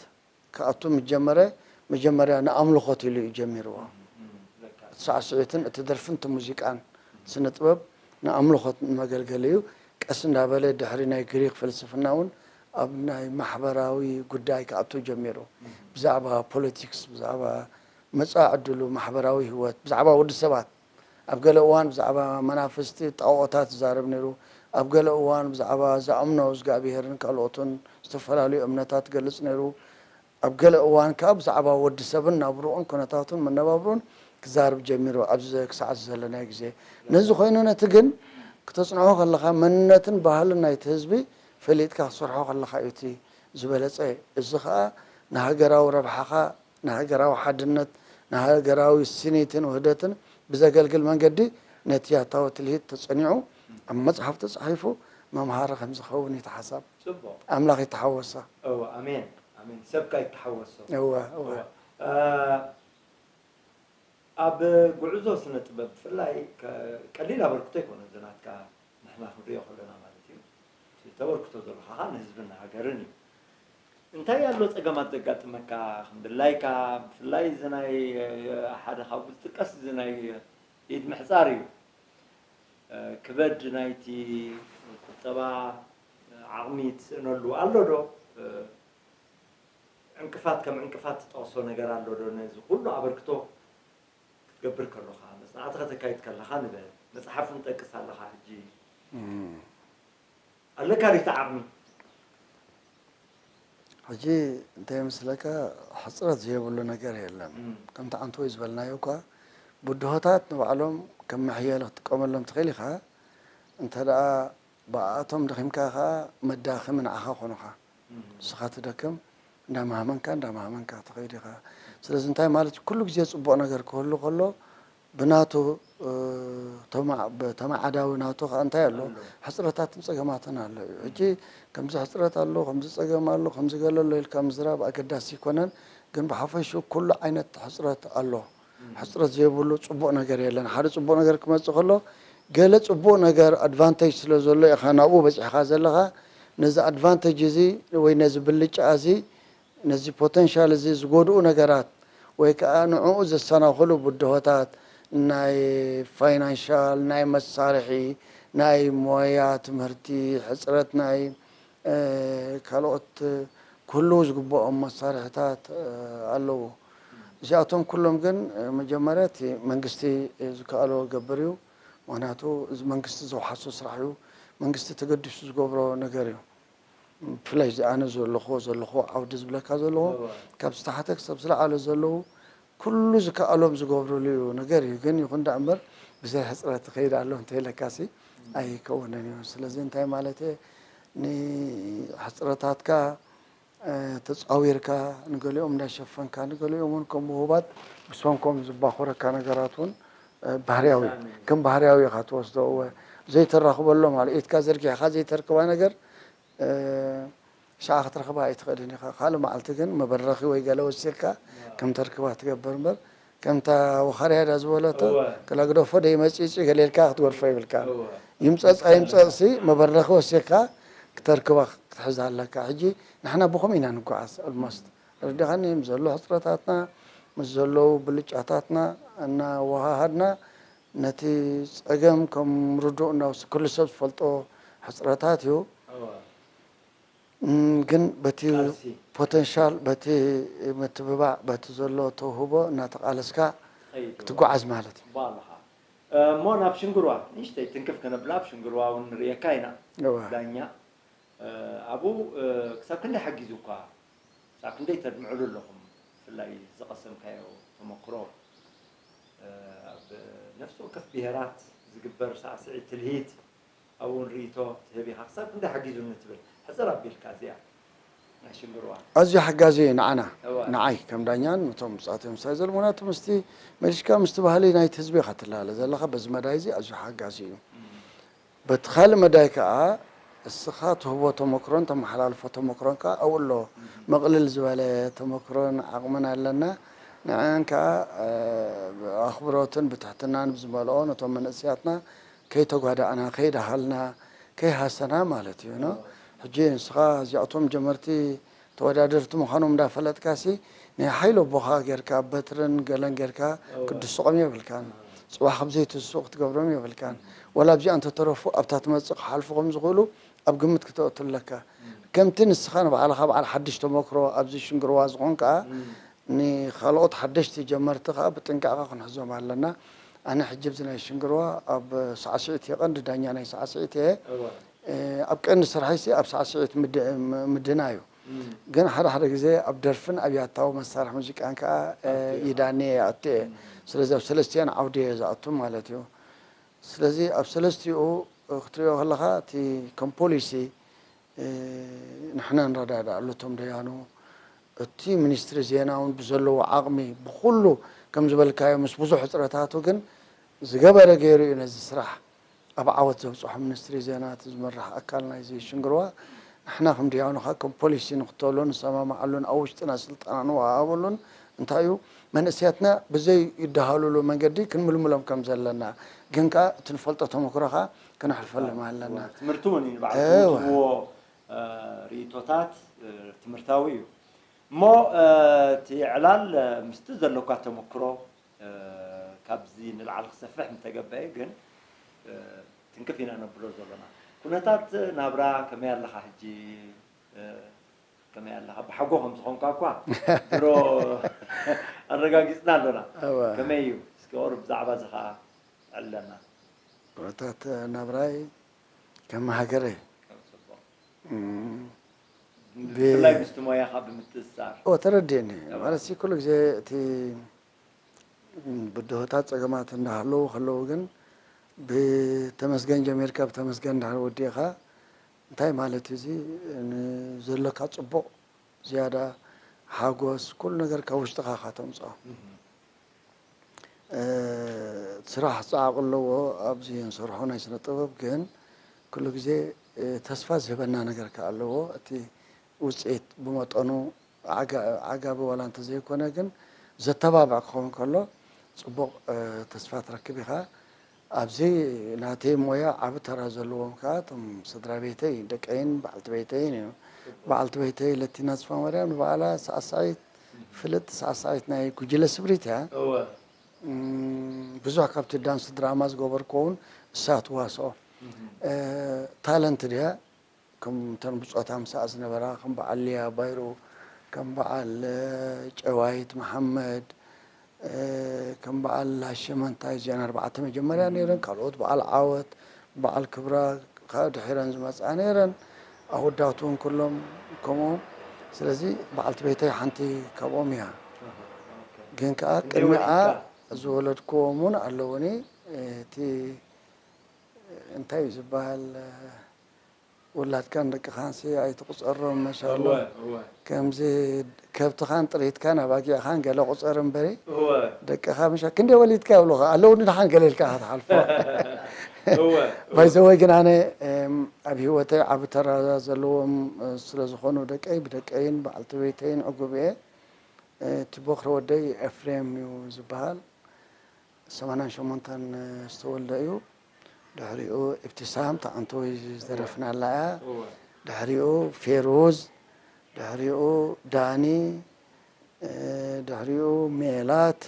ክኣቱ ምስ ጀመረ፣ መጀመርያ ንኣምልኾት ኢሉ እዩ ጀሚርዎ። እቲ ሳዕስዒትን እቲ ደርፍን እቲ ሙዚቃን ስነ ጥበብ ንኣምልኾት ንመገልገሊ እዩ። ቀስ እንዳበለ ድሕሪ ናይ ግሪክ ፍልስፍና እውን ኣብ ናይ ማሕበራዊ ጉዳይ ክኣቱ ጀሚሩ። ብዛዕባ ፖለቲክስ፣ ብዛዕባ መጻኢ ዕድሉ፣ ማሕበራዊ ህይወት፣ ብዛዕባ ወዲ ሰባት። ኣብ ገለ እዋን ብዛዕባ መናፍስቲ፣ ጣኦታት ይዛረብ ነይሩ። ኣብ ገለ እዋን ብዛዕባ ዝኣምኖ እግዚኣብሄርን ካልኦትን ዝተፈላለዩ እምነታት ይገልጽ ነይሩ። ኣብ ገለ እዋን ከኣ ብዛዕባ ወዲ ሰብን ናብርኡን ኩነታቱን መነባብሮን ክዛረብ ጀሚሩ፣ ኣብዚ ክሳዕ እዚ ዘለናዮ ግዜ። ነዚ ኮይኑ ነቲ ግን ክተጽንዖ ከለኻ መንነትን ባህልን ናይቲ ህዝቢ ፈሊጥካ ክትሰርሖ ከለኻ እዩ እቲ ዝበለጸ። እዚ ከኣ ንሃገራዊ ረብሓኻ፣ ንሃገራዊ ሓድነት፣ ንሃገራዊ ስኒትን ውህደትን ብዘገልግል መንገዲ ነቲ ያታዊ ትልሂት ተጸኒዑ ኣብ መጽሓፍ ተጻሒፉ መምሃሪ ከም ዝኸውን እዩ እቲ ሓሳብ። ጽቡቕ። ኣምላኽ ይተሓወሶ። እወ፣ ኣሜን፣ ኣሜን። ሰብካ ይተሓወሶ። እወ፣ እወ። እወ። እ፣ ኣብ ጉዕዞ ስነ ጥበብ ብፍላይ ከ-፣ ቀሊል ኣበርክቶ ኣይኮነን እዚ ናትካ፣ ንሕና ክንሪኦ ከለና ማለት እዩ። እቲ ተበርክቶ ዘለካ ከኣ ንህዝብን ንሃገርን እዩ። እንታይ ኣሎ ጸገማት ዘጋጥመካ ከም ድላይካ፣ ብፍላይ እዚ ናይ፣ እ፣ ሓደ ካብኡ ዝጥቀስ እዚ ናይ ኢድ ምሕጻር እዩ። እ፣ ክበድ ናይቲ ቁጠባ፣ እ፣ ዓቕሚ ትስእነሉ ኣሎ ዶ? እ፣ ዕንቅፋት፣ ከም ዕንቅፋት ትጠቕሶ ነገር ኣሎ ዶ? ነዚ ኩሉ ኣበርክቶ ክትገብር ከሎኻ፣ መጽናዕቲ ከተካይድ ከለኻ ንበል፣ መጽሓፍ እውን ትጠቅስ ኣለኻ ሕጂ። እም። ኣለካ ድዩ እቲ ዓቕሚ? ሕጂ እንታይ ይመስለካ፣ ሕጽረት ዘየብሉ ነገር የለን። እም። ከምቲ ዓንተወይ ዝበልናዮ እኳ፣ ብድሆታት ንባዕሎም ከም መሕየሊ ክትጥቀመሎም ትኽእል ኢኻ። እንተ ደኣ ብኣኣቶም ደኺምካ ኸኣ፣ መዳኸሚ ንዓኻ ኮኑኻ። እም። ንስኻ ትደክም፣ እንዳማህመንካ፣ እንዳማህመንካ ትኸይድ ኢኻ። ስለዚ እንታይ ማለት እዩ? ኩሉ ግዜ ጽቡቕ ነገር ክህሉ ከሎ፣ ብናቱ፣ እ፣ ተማ-፣ ብተማዓዳዊ ናቱ ኸኣ እንታይ ኣሎ? ኣሎ። ሕጽረታትን ጸገማትን ኣሎ እዩ። ሕጂ ከምዚ ሕጽረት ኣሎ፣ ከምዚ ጸገም ኣሎ፣ ከምዚ ገለ ኣሎ ኢልካ ምዝራብ ኣገዳሲ ኣይኮነን። ግን ብሓፈሽኡ ኩሉ ዓይነት ሕጽረት ኣሎ። እም። ሕጽረት ዘይብሉ ጽቡቕ ነገር የለን። ሓደ ጽቡቕ ነገር ክመጽእ ከሎ፣ ገለ ጽቡቕ ነገር ኣድቫንቴጅ ስለ ዘሎ ኢኻ ናብኡ በጺሕካ ዘለኻ። ነዚ ኣድቫንቴጅ እዚ ወይ ነዚ ብልጫ እዚ፣ ነዚ ፖተንሻል እዚ ዝጎድኡ ነገራት ወይ ከኣ ንዕኡ ዘሰናኽሉ ብድሆታት፣ ናይ ፋይናንሻል፣ ናይ መሳርሒ፣ ናይ ሞያ ትምህርቲ፣ ሕጽረት ናይ፣ እ፣ ካልኦት ክህልዉ ዝግብኦም መሳርሕታት፣ እ፣ ኣለዉ። እዚኣቶም ኩሎም ግን፣ እ፣ መጀመርያ እቲ መንግስቲ ዝከኣሎ ክገብር እዩ። ምኽንያቱ እዚ መንግስቲ ዝወሓሶ ስራሕ እዩ። መንግስቲ ተገዲሱ ዝገብሮ ነገር እዩ። ብፍላይ እዚ ኣነ ዘለኹዎ ዘለኹዎ ዓውዲ ዝብለካ ዘለኹ፣ እወ። ካብ ዝተሓተ ክሳብ ዝለዓለ ዘለዉ ኩሉ ዝከኣሎም ዝገብርሉ እዩ ነገር እዩ። ግን ይኹን ደኣ እምበር ብዘይ ሕፅረት ይኸይድ ኣሎ እንተኢለካሲ ኣይከውንን እዩ። ስለዚ እንታይ ማለት እየ? ንሕፅረታትካ፣ እ፣ ተፃዊርካ፣ ንገሊኦም እንዳሸፈንካ፣ ንገሊኦም እውን ከም ውሁባት ብሰንኮም ዝባኾረካ ነገራት እውን፣ እ፣ ባህርያዊ፣ ሳሚ። ከም ባህርያዊ ኢኻ ትወስዶ። እወ፣ ዘይተራኽበሎም ኣሎ። ኢድካ ዘርጊሕኻ ዘይተርክባ ነገር፣ እ፣ ሸዓ ክትረኽባ ኣይትኽእልን ኢኻ። ካልእ መዓልቲ ግን መበረኺ ወይ ገለ ወሲኽካ ከም ተርክባ ትገብር እምበር፣ ከምታ ወኻርያ ዳ ዝበለቶ፣ እወ። ክላ ግደፎ ደይመጺጽ ገለ ኢልካ ክትገድፎ ይብልካን። እወ። ይምጸጽ ኣይምጸጽሲ መበረኺ ወሲኽካ ክተርክባ ክትሕዝ ኣለካ። ሕጂ ንሕና ብኸምኡ ኢና ንጓዓዝ። ኦልሞስት ረዲኻኒ፣ ምስ ዘሎ ሕጽረታትና፣ ምስ ዘለዉ ብልጫታትና እናወሃሃድና፣ ነቲ ጸገም ከም ርዱእ እናወስ-፣ ኩሉ ሰብ ዝፈልጦ ሕጽረታት እዩ። እወ። እም፣ ግን በቲ ቃልሲ። ፖተንሻል፣ በቲ ምትብባዕ፣ በቲ ዘሎ ተውህቦ እናተቓለስካ ትኸይድ። ክትጓዓዝ ማለት እዩ። እሞ ኣለኻ። እ፣ እሞ ናብ ሽንግርዋ ንእሽተይ ትንክፍ ከነብላ፣ ኣብ ሽንግርዋ እውን ንርእየካ ኢና። እወ። ዳኛ፣ እ፣ ኣብኡ፣ እ፣ ክሳብ ክንደይ ሓጊዙ እኳ፣ ክሳብ ክንደይ ተድምዕሉ ኣለኹም፣ ብፍላይ ዝቐሰምካዮ ተመክሮ፣ እ፣ ኣብ ነፍሲ ወከፍ ብሄራት ዝግበር ሳዕስዒት ትልሂት፣ ኣብኡ እውን ርእይቶ ትህብ ኢኻ። ክሳብ ክንደይ ሓጊዙኒ ትብል? ሕጽር ኣቢልካ እዚኣ ናይ ሽንግርዋ። ኣዝዩ ሓጋዚ እዩ ንዓና፣ እዋ። ንዓይ ከም ዳኛን፣ ነቶም ብጻት እዮም ሳይ ዘለሙና፣ እቲ ምስቲ መሊሽካ ምስቲ ባህሊ ናይቲ ህዝቢ ኢኻ ትላለለ ዘለኻ፣ በዚ መዳይ እዚ ኣዝዩ ሓጋዚ እዩ። እም። በቲ ካልእ መዳይ ከኣ፣ እስኻ ትህቦ ተመክሮን ተመሓላልፎ ተመክሮን ከኣ ኣብኡ ኣሎ። እም። መቕልል ዝበለ ተመክሮን ዓቕምን ኣለና። ንዕን ከኣ፣ እ፣ ኣኽብሮትን ብትሕትናን ብዝመልኦ ነቶም መንእሰያትና ከይተጓዳእና፣ ከይደሃልና፣ ከይሃሰና ማለት እዩ፣ ኖ? ሕጂ ንስኻ እዚኣቶም ጀመርቲ ተወዳደርቲ ምዃኖም እንዳፈለጥካሲ፣ ናይ ሓይሎ ኣቦኻ ጌርካ፣ በትርን ገለን ጌርካ ክትድስቖም የብልካን። ጽባሕ ከም ዘይትስኡ ክትገብሮም የብልካን። ወላ ኣብዚኣ እንተተረፉ፣ ኣብታ ትመጽእ ክሓልፉ ከም ዝኽእሉ ኣብ ግምት ክተእቱ ኣለካ። ከምቲ ንስኻ ንባዕልኻ በዓል ሓድሽ ተመክሮ ኣብዚ ሽንግርዋ ዝኾንካ፣ ንኻልኦት ሓደሽቲ ጀመርቲ ከኣ ብጥንቃቐ ክንሕዞም ኣለና። ኣነ ሕጂ ኣብዚ ናይ ሽንግርዋ ኣብ ሳዕስዒት እየ፣ ቀንዲ ዳኛ ናይ ሳዕስዒት እየ። እወ። እ፣ ኣብ ቀንዲ ስርሐይሲ ኣብ ሳዕስዒት ምድ-፣ ም-፣ ምድና እዩ። እም። ግን ሓደ ሓደ ግዜ ኣብ ደርፍን ኣብ ያታዊ መሳርሒ ሙዚቃን ከኣ፣ እ፣ ኣትዩ። ይዳኒ እየ፣ ይኣቱ እየ። እም። ስለዚ ኣብ ሰለስቲኦን ዓውዲ እየ ዝኣቱ ማለት እዩ። ስለዚ ኣብ ሰለስቲኡ ክትሪኦ ከለኻ እቲ ከም ፖሊሲ፣ እ፣ ንሕና ንረዳዳኣሉ እቶም ደያኑ፣ እቲ ሚኒስትሪ ዜና እውን ብዘለዎ ዓቕሚ ብኹሉ ከም ዝበልካዮ ምስ ብዙሕ ሕጽረታቱ ግን ዝገበረ ገይሩ እዩ ነዚ ስራሕ ኣብ ዓወት ዘብጽሖ። ሚኒስትሪ ዜና እቲ ዝመርሕ ኣካል ናይዚ ሽንግርዋ፣ ንሕና ከም ደያኑ ኸኣ ከም ፖሊሲ ንኽተሎ ንሰማማዓሉን ኣብ ውሽጥና ስልጠና ንወሃሃበሉን እንታይ እዩ፣ መንእሰያትና ብዘይ ይደሃሉሉ መንገዲ ክንምልምሎም ከም ዘለና፣ ግን ከኣ እቲ ንፈልጦ ተመክሮ ከኣ ክነሕልፈሎም ኣለና። ትምህርቲ እውን እዩ ንባዕሉ እወ። ትምዎ፣ እ፣ ርእይቶታት፣ እ፣ ትምህርታዊ እዩ። እሞ፣ እ፣ እቲ ዕላል፣ እ፣ ምስቲ ዘሎካ ተመክሮ፣ እ፣ ካብዚ ንላዕሊ ክሰፍሕ ምተገበአ ግን፣ እ፣ ትንክፍ ኢና ነብሎ ዘሎና። ኩነታት ናብራ ከመይ ኣለኻ ሕጂ? እ፣ ከመይ ኣለኻ? ብሓጎ ከም ዝኾንካ እኳ ድሮ ኣረጋጊጽና ኣሎና። እወ። ከመይ እዩ? እስኪ ቁሩብ ብዛዕባ እዚ ኸኣ ዕለና። ኩነታት ናብራይ ከም ሃገረይ። ከም ጽቡቕ። እም፣ ብ-፣ ብፍላይ ምስቲ ሞያኻ ብምትእስሳር። እወ፣ ተረዲእኒ። እወ። ማለት፣ ኩሉ ግዜ እቲ ብድሆታት፣ ጸገማት እንዳሃለዉ ከለዉ ግን፣ ብተመስገን ጀሚርካ ብተመስገን እንድሕር ወዲእኻ፣ እንታይ ማለት እዩ እዚ? ንዘሎካ ጽቡቕ ዝያዳ ሓጎስ፣ ኩሉ ነገር ካብ ውሽጥኻ ኢኻ ተምጽኦ። እህ። እ፣ ስራሕ ጻዕቂ ኣለዎ፣ ኣብዚ እንሰርሖ ናይ ስነ ጥበብ ግን ኩሉ ግዜ፣ እ፣ ተስፋ ዝህበና ነገር ከኣ ኣለዎ። እቲ ውጽኢት ብመጠኑ ዓጋ-፣ ዓጋቢ ዋላ እንተዘይኮነ ግን ዘተባብዕ ክኸውን ከሎ ጽቡቕ፣ እ፣ ተስፋ ትረክብ ኢኻ። ኣብዚ ናተይ ሞያ ዓቢ ተራ ዘለዎም ከኣ እቶም ስድራ ቤተይ፣ ደቀይን በዓልቲ ቤተይን እዮም። በዓልቲ ቤተይ ለቲና ተስፋማርያም ንባዕላ ሳዕሳዒት፣ ፍልጥቲ ሳዕሳዒት ናይ ጉጅለ ስብሪት እያ። እወ። እም፣ ብዙሕ ካብቲ ዳንስ ድራማ ዝገበርክዎ እውን እሳ ትዋስኦ። እህ። እ፣ ታለንት ድያ? ከም እተን ብጾታ ምስኣ ዝነበራ፣ ከም በዓል ሊያ ባይሩ፣ ከም በዓል፣ እ፣ ጨዋይት መሓመድ፣ እ፣ ከም በዓል ሃሸመንታ እዚኣን ኣርባዕተ መጀመርያ ነይረን፣ ካልኦት በዓል ዓወት፣ በዓል ክብራ፣ ካብ ድሒረን ዝመጽኣ ነይረን፣ ኣወዳት እውን ኩሎም ከምኡ። ስለዚ በዓልቲ ቤተይ ሓንቲ ካብኦም እያ። ግን ከኣ እንተይ ቅድሚኣ ወሊድካ? ዝወለድክዎም እውን ኣለውኒ። እቲ እንታይ እዩ ዝበሃል፣ ውላድካን ደቅኻንሲ ኣይትቑጸሮም፣ መሻሎ። እወ፣ እወ። ከምዚ ከብትኻን ጥሪትካን ኣባጊዕኻን ገለ ቁጸር እምበሪ፣ እወ። ደቅኻ ምሻ ክንደይ ወሊድካ ይብሉኻ ኣለዉ፣ ንድሓን ገለ ኢልካ ኢኻ ትሓልፎ። እወ፣ እወ። ባይዘወይ ግን ኣነ፣ እም፣ ኣብ ህይወተይ ዓቢ ተራ ዘለዎም፣ እ፣ ስለ ዝኾኑ ደቀይ፣ ብደቀይን በዓልቲ ቤተይን ዕጉብ እየ። እ፣ እቲ ቦኽሪ ወደይ ኤፍሬም እዩ ዝበሃል። ሰማንያን ሸሞንተን ዝተወልደ እዩ። ድሕሪኡ ኢብትሳም ተዓንተወይ ዝደረፍናላ እያ። እወ። ድሕሪኡ ፌሩዝ፣ ድሕሪኡ ዳኒ፣ እ፣ ድሕሪኡ ሜላት፣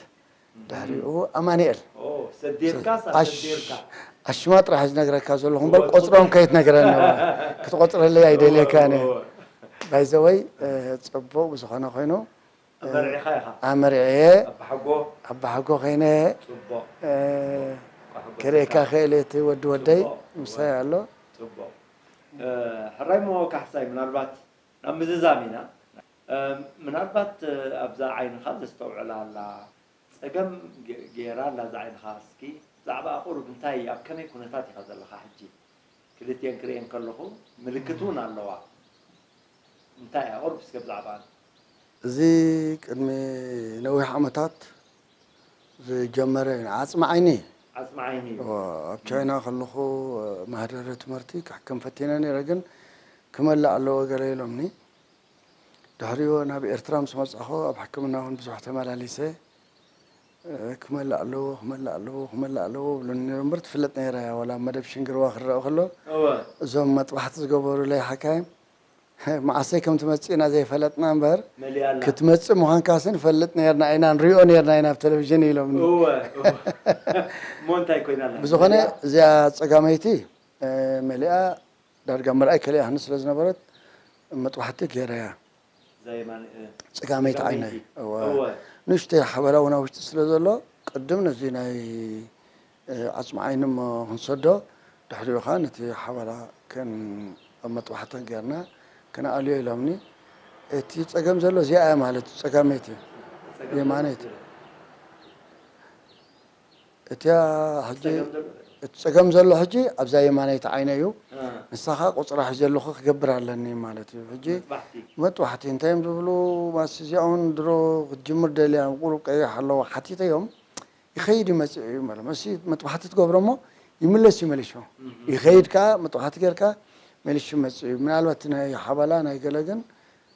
ድሕሪኡ ኣማኑኤል። ኦ፣ ሰዴርካስ ኣሽ-፣ ኣሰዴርካ? ኣሽማ ጥራሕ ዝነግረካ ዘለኹ እምበር እወ፣ ቆጽሮም ቁጽሪ። ከይትነግረኒ እባ። ክትቆጽረለይ ኣይደልየካን እየ። እወ፣ እወ። ባይዘወይ፣ እ፣ ጽቡቕ ብዝኾነ ኮይኑ፣ ኣመርዒኻ ኢኻ? ኣመርዕየ። ኣባሓጎ? ኣባሓጎ ኮይነ፣ ጽቡቕ። እ፣ ኣባሓጎ ክርእየካ ስኻ? ክእል እቲ ወዲ ወደይ ጽቡቕ። ምሳይ ኣሎ። ጽቡቕ። እ፣ ሕራይ እሞ ካሕሳይ፣ ምናልባት ናብ ምዝዛም ኢና። እ፣ ምናልባት፣ እ፣ ኣብዛ ዓይንኻ ዘስተውዕላ ኣላ ጸገም ገ-፣ ገይራ ኣላ እዛ ዓይንኻ። እስኪ ብዛዕባኣ ቁሩብ እንታይ፣ ኣብ ከመይ ኩነታት ኢኻ ዘለኻ ሕጂ? ክልቲኤን ክርእየን ከለኹ ምልክት እውን ኣለዋ። እንታይ እያ? ቁሩብ እስከ ብዛዕባኣ። እዚ ቅድሚ ነዊሕ ዓመታት ዝጀመረ እዩ። ዓጽሚ ዓይኒ። ዓጽሚ ዓይኒ እዩ። እወ፣ ኣብ ቻይና ከለኹ ማህደረ ትምህርቲ ክሕክም ፈቲነ ነይረ፣ ግን ክመልእ ኣለዎ ገለ ኢሎምኒ። ድሕሪኡ ናብ ኤርትራ ምስ መጻኹ ኣብ ሕክምና እውን ብዙሕ ተመላሊሰ። እ፣ ክመልእ ኣለዎ፣ ክመልእ ኣለዎ፣ ክመልእ ኣለዎ ብሉኒ ነይሮም እምበር ትፍለጥ ነይራ እያ። ዋላ ኣብ መደብ ሽንግርዋ ክረአ ከሎ እወ። እዞም መጥባሕቲ ዝገበሩለይ ሓካይም መዓሰይ ከም ትመጽእ ኢና ዘይፈለጥና እምበር መሊኣ ኣላ። ክትመጽእ ምዃንካሲ ንፈልጥ ነይርና ኢና፣ ንሪኦ ነይርና ኢና ኣብ ቴሌቪዥን ኢሎምኒ። እወ፣ እወ። እሞ እንታይ ኮይና ኣላ? ብዝኾነ መሊኣ? እዚኣ ጸጋመይቲ፣ እ፣ መሊኣ ዳርጋ ምርኣይ ከሊኣትኒ ስለ ዝነበረት መጥባሕቲ ገይረያ። እዛ የማን-፣ እ፣ ጸጋመይቲ ጸጋመይቲ። ዓይነይ። እወ። እወ። ንእሽተይ ሓበላ እውን ኣብ ውሽጢ ስለ ዘሎ፣ ቅድም ነዚ ናይ፣ እ፣ ዓጽሚ ዓይኒ እሞ ክንሰዶ፣ ድሕሪኡ ኸኣ ነቲ ሓበላ ከን-፣ ኣብ መጥባሕቲ ጌርና ከነኣልዮ ኢሎምኒ። እቲ ጸገም ዘሎ እዚኣ እያ ማለት እዩ፣ ጸጋመይቲ። ጸገም የማነይቲ። ዘሎ። እቲኣ ሕጂ፣ ጸገም ዘሎ? እቲ ጸገም ዘሎ ሕጂ ኣብዛ የማነይቲ ዓይነ እዩ። እ። ንሳ ኸኣ ቁጽራ ሒዘ ኣለኹ ክገብር ኣለኒ ማለት እዩ። ሕጂ መጥባሕቲ። መጥባሕቲ እንታይ እዮም ዝብሉ? ማስ እዚኣ እውን ድሮ ክትጅምር ደልያ፣ ቁሩብ ቀይሕ ኣለዋ፣ ሓቲተዮም። ይኸይድ ይመጽእ እዩ ማለት። መሲ መጥባሕቲ ትገብሮ እሞ ይምለስ እዩ መሊሹ። እህ። ይኸይድ ከኣ መጥባሕቲ ጌርካ መሊሹ ይመጽእ እዩ። ምናልባት ናይ ሓባላ ናይ ገለ ግን፣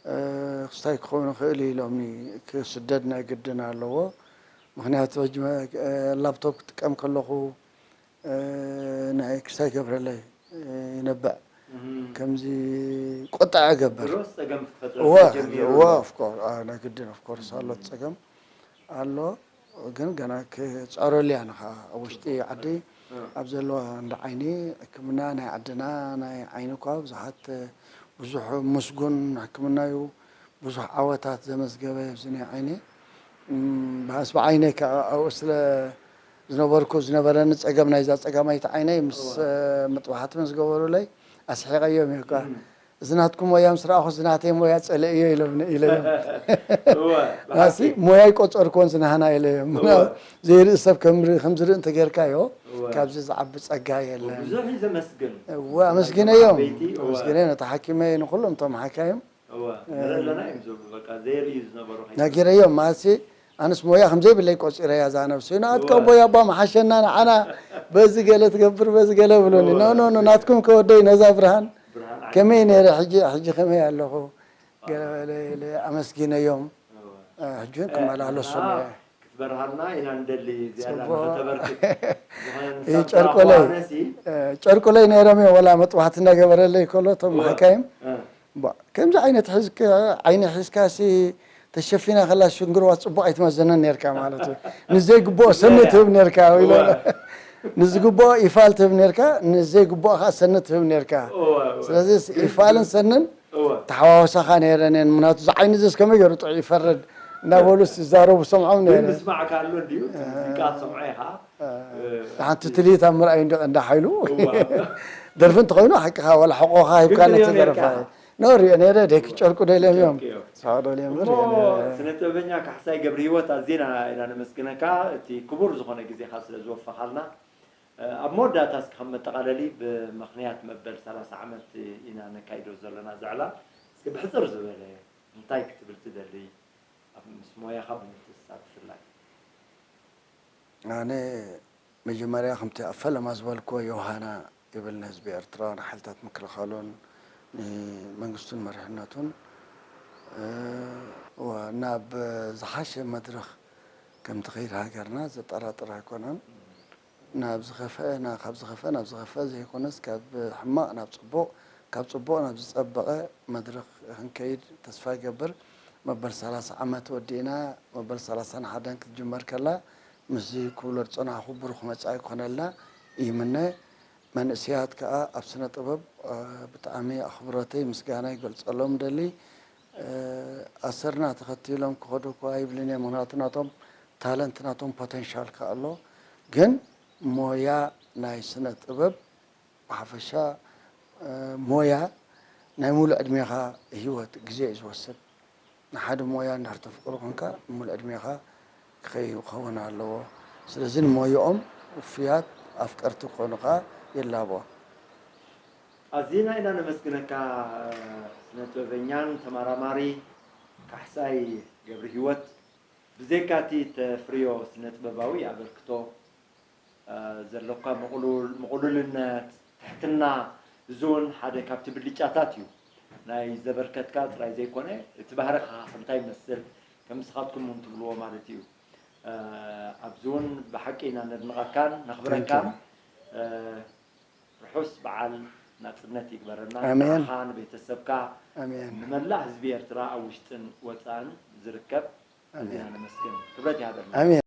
እ፣ ክስታይ ክኸውን ይኽእል እዩ ኢሎምኒ። ክስደድ ናይ ግድን ኣለዎ። ምኽንያቱ ሕጂ መ-፣ እ፣ ላፕቶፕ ክጥቀም ከለኹ፣ እ፣ ናይ ክስታይ ገብረለይ፣ እ፣ ይነብዕ። እህ። ከምዚ ቁጥዐ እገብር። ድሮስ ጸገም ክትፈጥረልካ እወ፣ ጀሚሩ እወ፣ ኣሎ። ኦፍ ኮር-፣ አ፣ ናይ ግድን ኦፍ ኮርስ ኣሎ፣ እህ። ጸገም ኣሎ። ግን ገና ክጸረሉ እያ ንኻ ኣብ ውሽጢ ጽቡቅ። ዓዲ እ። ኣብ ዘለዋ እንዳ ዓይኒ ሕክምና ናይ ዓድና ናይ ዓይኒ እኳ ብዙሓት ብዙሕ ምስጉን ሕክምና እዩ። ብዙሕ ዓወታት ዘመዝገበ ኣብዚ ናይ ዓይኒ። እም፣ በሃስ ብዓይነይ ከኣ ኣብኡ ስለ ዝነበርኩ ዝነበረኒ ጸገም ናይዛ ጸጋማይቲ ዓይነይ ምስ፣ እወ። እ፣ መጥባሕቲ ምስ ገበሩለይ ኣስሒቐዮም እየ እኳ። እም። እዚ ናትኩም ሞያ ምስ ረኣኹ፣ እዚ ናተይ ሞያ ጸልእዮ ኢሎም፣ ኢለዮም። እወ፣ ናሲ ብሓቂ። ሞያ ኣይቆጸርኩዎን ዝናህና ኢለዮም። እወ። ዘይርኢ ሰብ ከም ሪ-፣ ከም ዝርኢ እንተጌርካዮ፣ እወ። ካብዚ ዝዓቢ ጸጋ የለን። ብዙሕ እዩ ዘመስግን። እወ፣ ኣመስግነዮም። ዓበይቲ፣ እወ። ኣመስግነ ነቲ ሓኪመይ፣ ንኹሎም እቶም ሓካይም። እወ፣ እ፣ ንርኢ ኣለና እዮም ዝብሉ። በቃ ዘይርእዩ ዝነበሩ ከይኮኑ። ነጊረዮም፣ ማሲ ኣነስ ሞያ ከም ዘይብለይ ቆጺረያ እዛ ነብሲ። ንኣትካ እወ። እቦ ያባ መሓሸና ንዓና በዚ ገለ ትገብር፣ በዚ ገለ ብሉኒ። እወ። ኖ፣ ኖ፣ ኖ፣ ናትኩም ከወደይ ነዛ ብርሃን ብርሃን ከመይ ዓይኒ። ነይረ፣ ሕጂ፣ ሕጂ ከመይ ኣለኹ? ገለ በለ ኢለ ኣመስጊነዮም። እወ። እ፣ ሕጂ እውን እ፣ ክመላለሱ እና እየ። ክትበርሃልና ኢና ንደሊ፣ ዝያዳ ጽቡቕ። ንኸተበርክት። ዝኾነ እ፣ ንሳብ ጨርቆለይ፣ ተዋህነሲ። እ፣ ጨርቆለይ ነይሮም እዮም፣ ወላ መጥባሕቲ እናገበረለይ ከሎ፣ እቶም እወ። ሓካይም። እ። ባ-፣ ከምዚ ዓይነት ሒዝካ፣ ዓይኒ ሒዝካሲ ተሸፊና ከላ ሽንግርዋ ጽቡቕ ኣይትመዘነን ነርካ ማለት እዩ። ንዘይግብኦ ሰኒ ትህብ ነርካ፣ ኢሎ። እወ። ንዝግብኦ ኢፋል ትህብ ነርካ፣ ንዘይግብኦ ከኣ ሰኒ ትህብ ነርካ። እወ፣ እወ። ስለዚ ኢፋልን ሰንን እወ። ተሓዋወሳኻ ነይረን እየን። ምኽንያቱ እዚ ዓይኒ እዚስ ከመይ ገይሩ ጥዑይ ይፈርድ? እናበሉ ዝዛረቡ ሰምዖም ነይረ። ምስማዕ ካሎ እንዲዩ ሙዚቃ ትሰምዖ ኢኻ። ሓንቲ ትልሂት ኣብ ምርኣይ እንዲ ቀንዲ ሓይሉ። ደርፊ እንተኾይኑ ሓቅኻ፣ ዋላ ሕቆኻ ሂብካ ነቲ ደረፋ። ኖ ሪኦ ነይረ፣ ደቂ ጨርቁ ደልዮም እዮም። ሳዋ ደልዮም እሞ ስነ ጥበበኛ ካሕሳይ ገብረ ህይወት ኣዜና ኢና ነመስግነካ፣ እቲ ክቡር ዝኾነ ግዜኻ ስለ ዝወፈኻልና። ኣብ መወዳእታ እስኪ ከም መጠቓለሊ፣ ብምኽንያት መበል ሰላሳ ዓመት ኢና ነካይዶ ዘለና ዘዕላ፣ እስኪ ብሕፅር ዝበለ እንታይ ክትብል ትደሊ? ኣብ ምስ ሞያኻ ብምትእስሳር ብፍላይ። ኣነ መጀመርያ ከምቲ ኣብ ፈለማ ዝበልክዎ ዮሃና ይብል ንህዝቢ ኤርትራ፣ ንሓይልታት ምክልኻሉን ንመንግስቱን መሪሕነቱን ናብ ዝሓሸ መድረኽ ከም ትኸይድ ሃገርና ዘጠራጥር ኣይኮነን። ናብ ዝኸፍአ ናብ ካብ ዝኸፍአ ናብ ዝኸፍአ ዘይኮነስ ካብ ሕማቕ ናብ ጽቡቕ ካብ ጽቡቕ ናብ ዝጸበቐ መድረኽ ክንከይድ ተስፋ ይገብር። መበል ሰላሳ ዓመት ወዲእና መበል ሰላሳን ሓደን ክትጅመር ከላ ምስዚ ክብሎ ዝጸናሕኹ ብሩኽ መጻኢ ክኾነልና ይምነ። መንእሰያት ከኣ ኣብ ስነ ጥበብ ብጣዕሚ ኣኽብሮተይ ምስጋና ይገልጸሎም ደሊ። ኣሰርና ተኸቲሎም ክኸዱ እኳ ኣይብልን እየ፣ ምኽንያቱ ናቶም ታለንት ናቶም ፖቴንሻል ከኣ ኣሎ። ግን ሞያ ናይ ስነ ጥበብ ብሓፈሻ ሞያ ናይ ሙሉእ ዕድሜኻ ህይወት ግዜ እዩ ዝወስድ። ንሓደ ሞያ እንድሕር ተፍቅሮ ኮንካ ሙሉእ ዕድሜኻ ክኸውን ኣለዎ። ስለዚ ንሞያኦም ውፉያት ኣፍቀርቲ ክኾኑ ከኣ የላቦ። ኣዚና ኢና ነመስግነካ ስነ ጥበበኛን ተመራማሪ ካሕሳይ ገብረ ህይወት። ብዘይካ እቲ ተፍርዮ ስነ ጥበባዊ ኣበርክቶ ዘለካ ምቕሉልነት፣ ትሕትና፣ እዚ እውን ሓደ ካብቲ ብልጫታት እዩ። ናይ ዘበርከትካ ጥራይ ዘይኮነ እቲ ባህርኻ እንታይ ይመስል ከም ንስኻትኩም እውን ትብልዎ ማለት እዩ። ኣብዚ እውን ብሓቂ ኢና ነድንቐካን ነኽብረካን። ርሑስ በዓል ናጽነት ይግበረና። ኣሜን። ንዓኻ፣ ንቤተሰብካ፣ ኣሜን። ንመላእ ህዝቢ ኤርትራ ኣብ ውሽጥን ወጻእን ዝርከብ ኣዚና ነመስግን። ክብረት ይሃበልና። ኣሜን።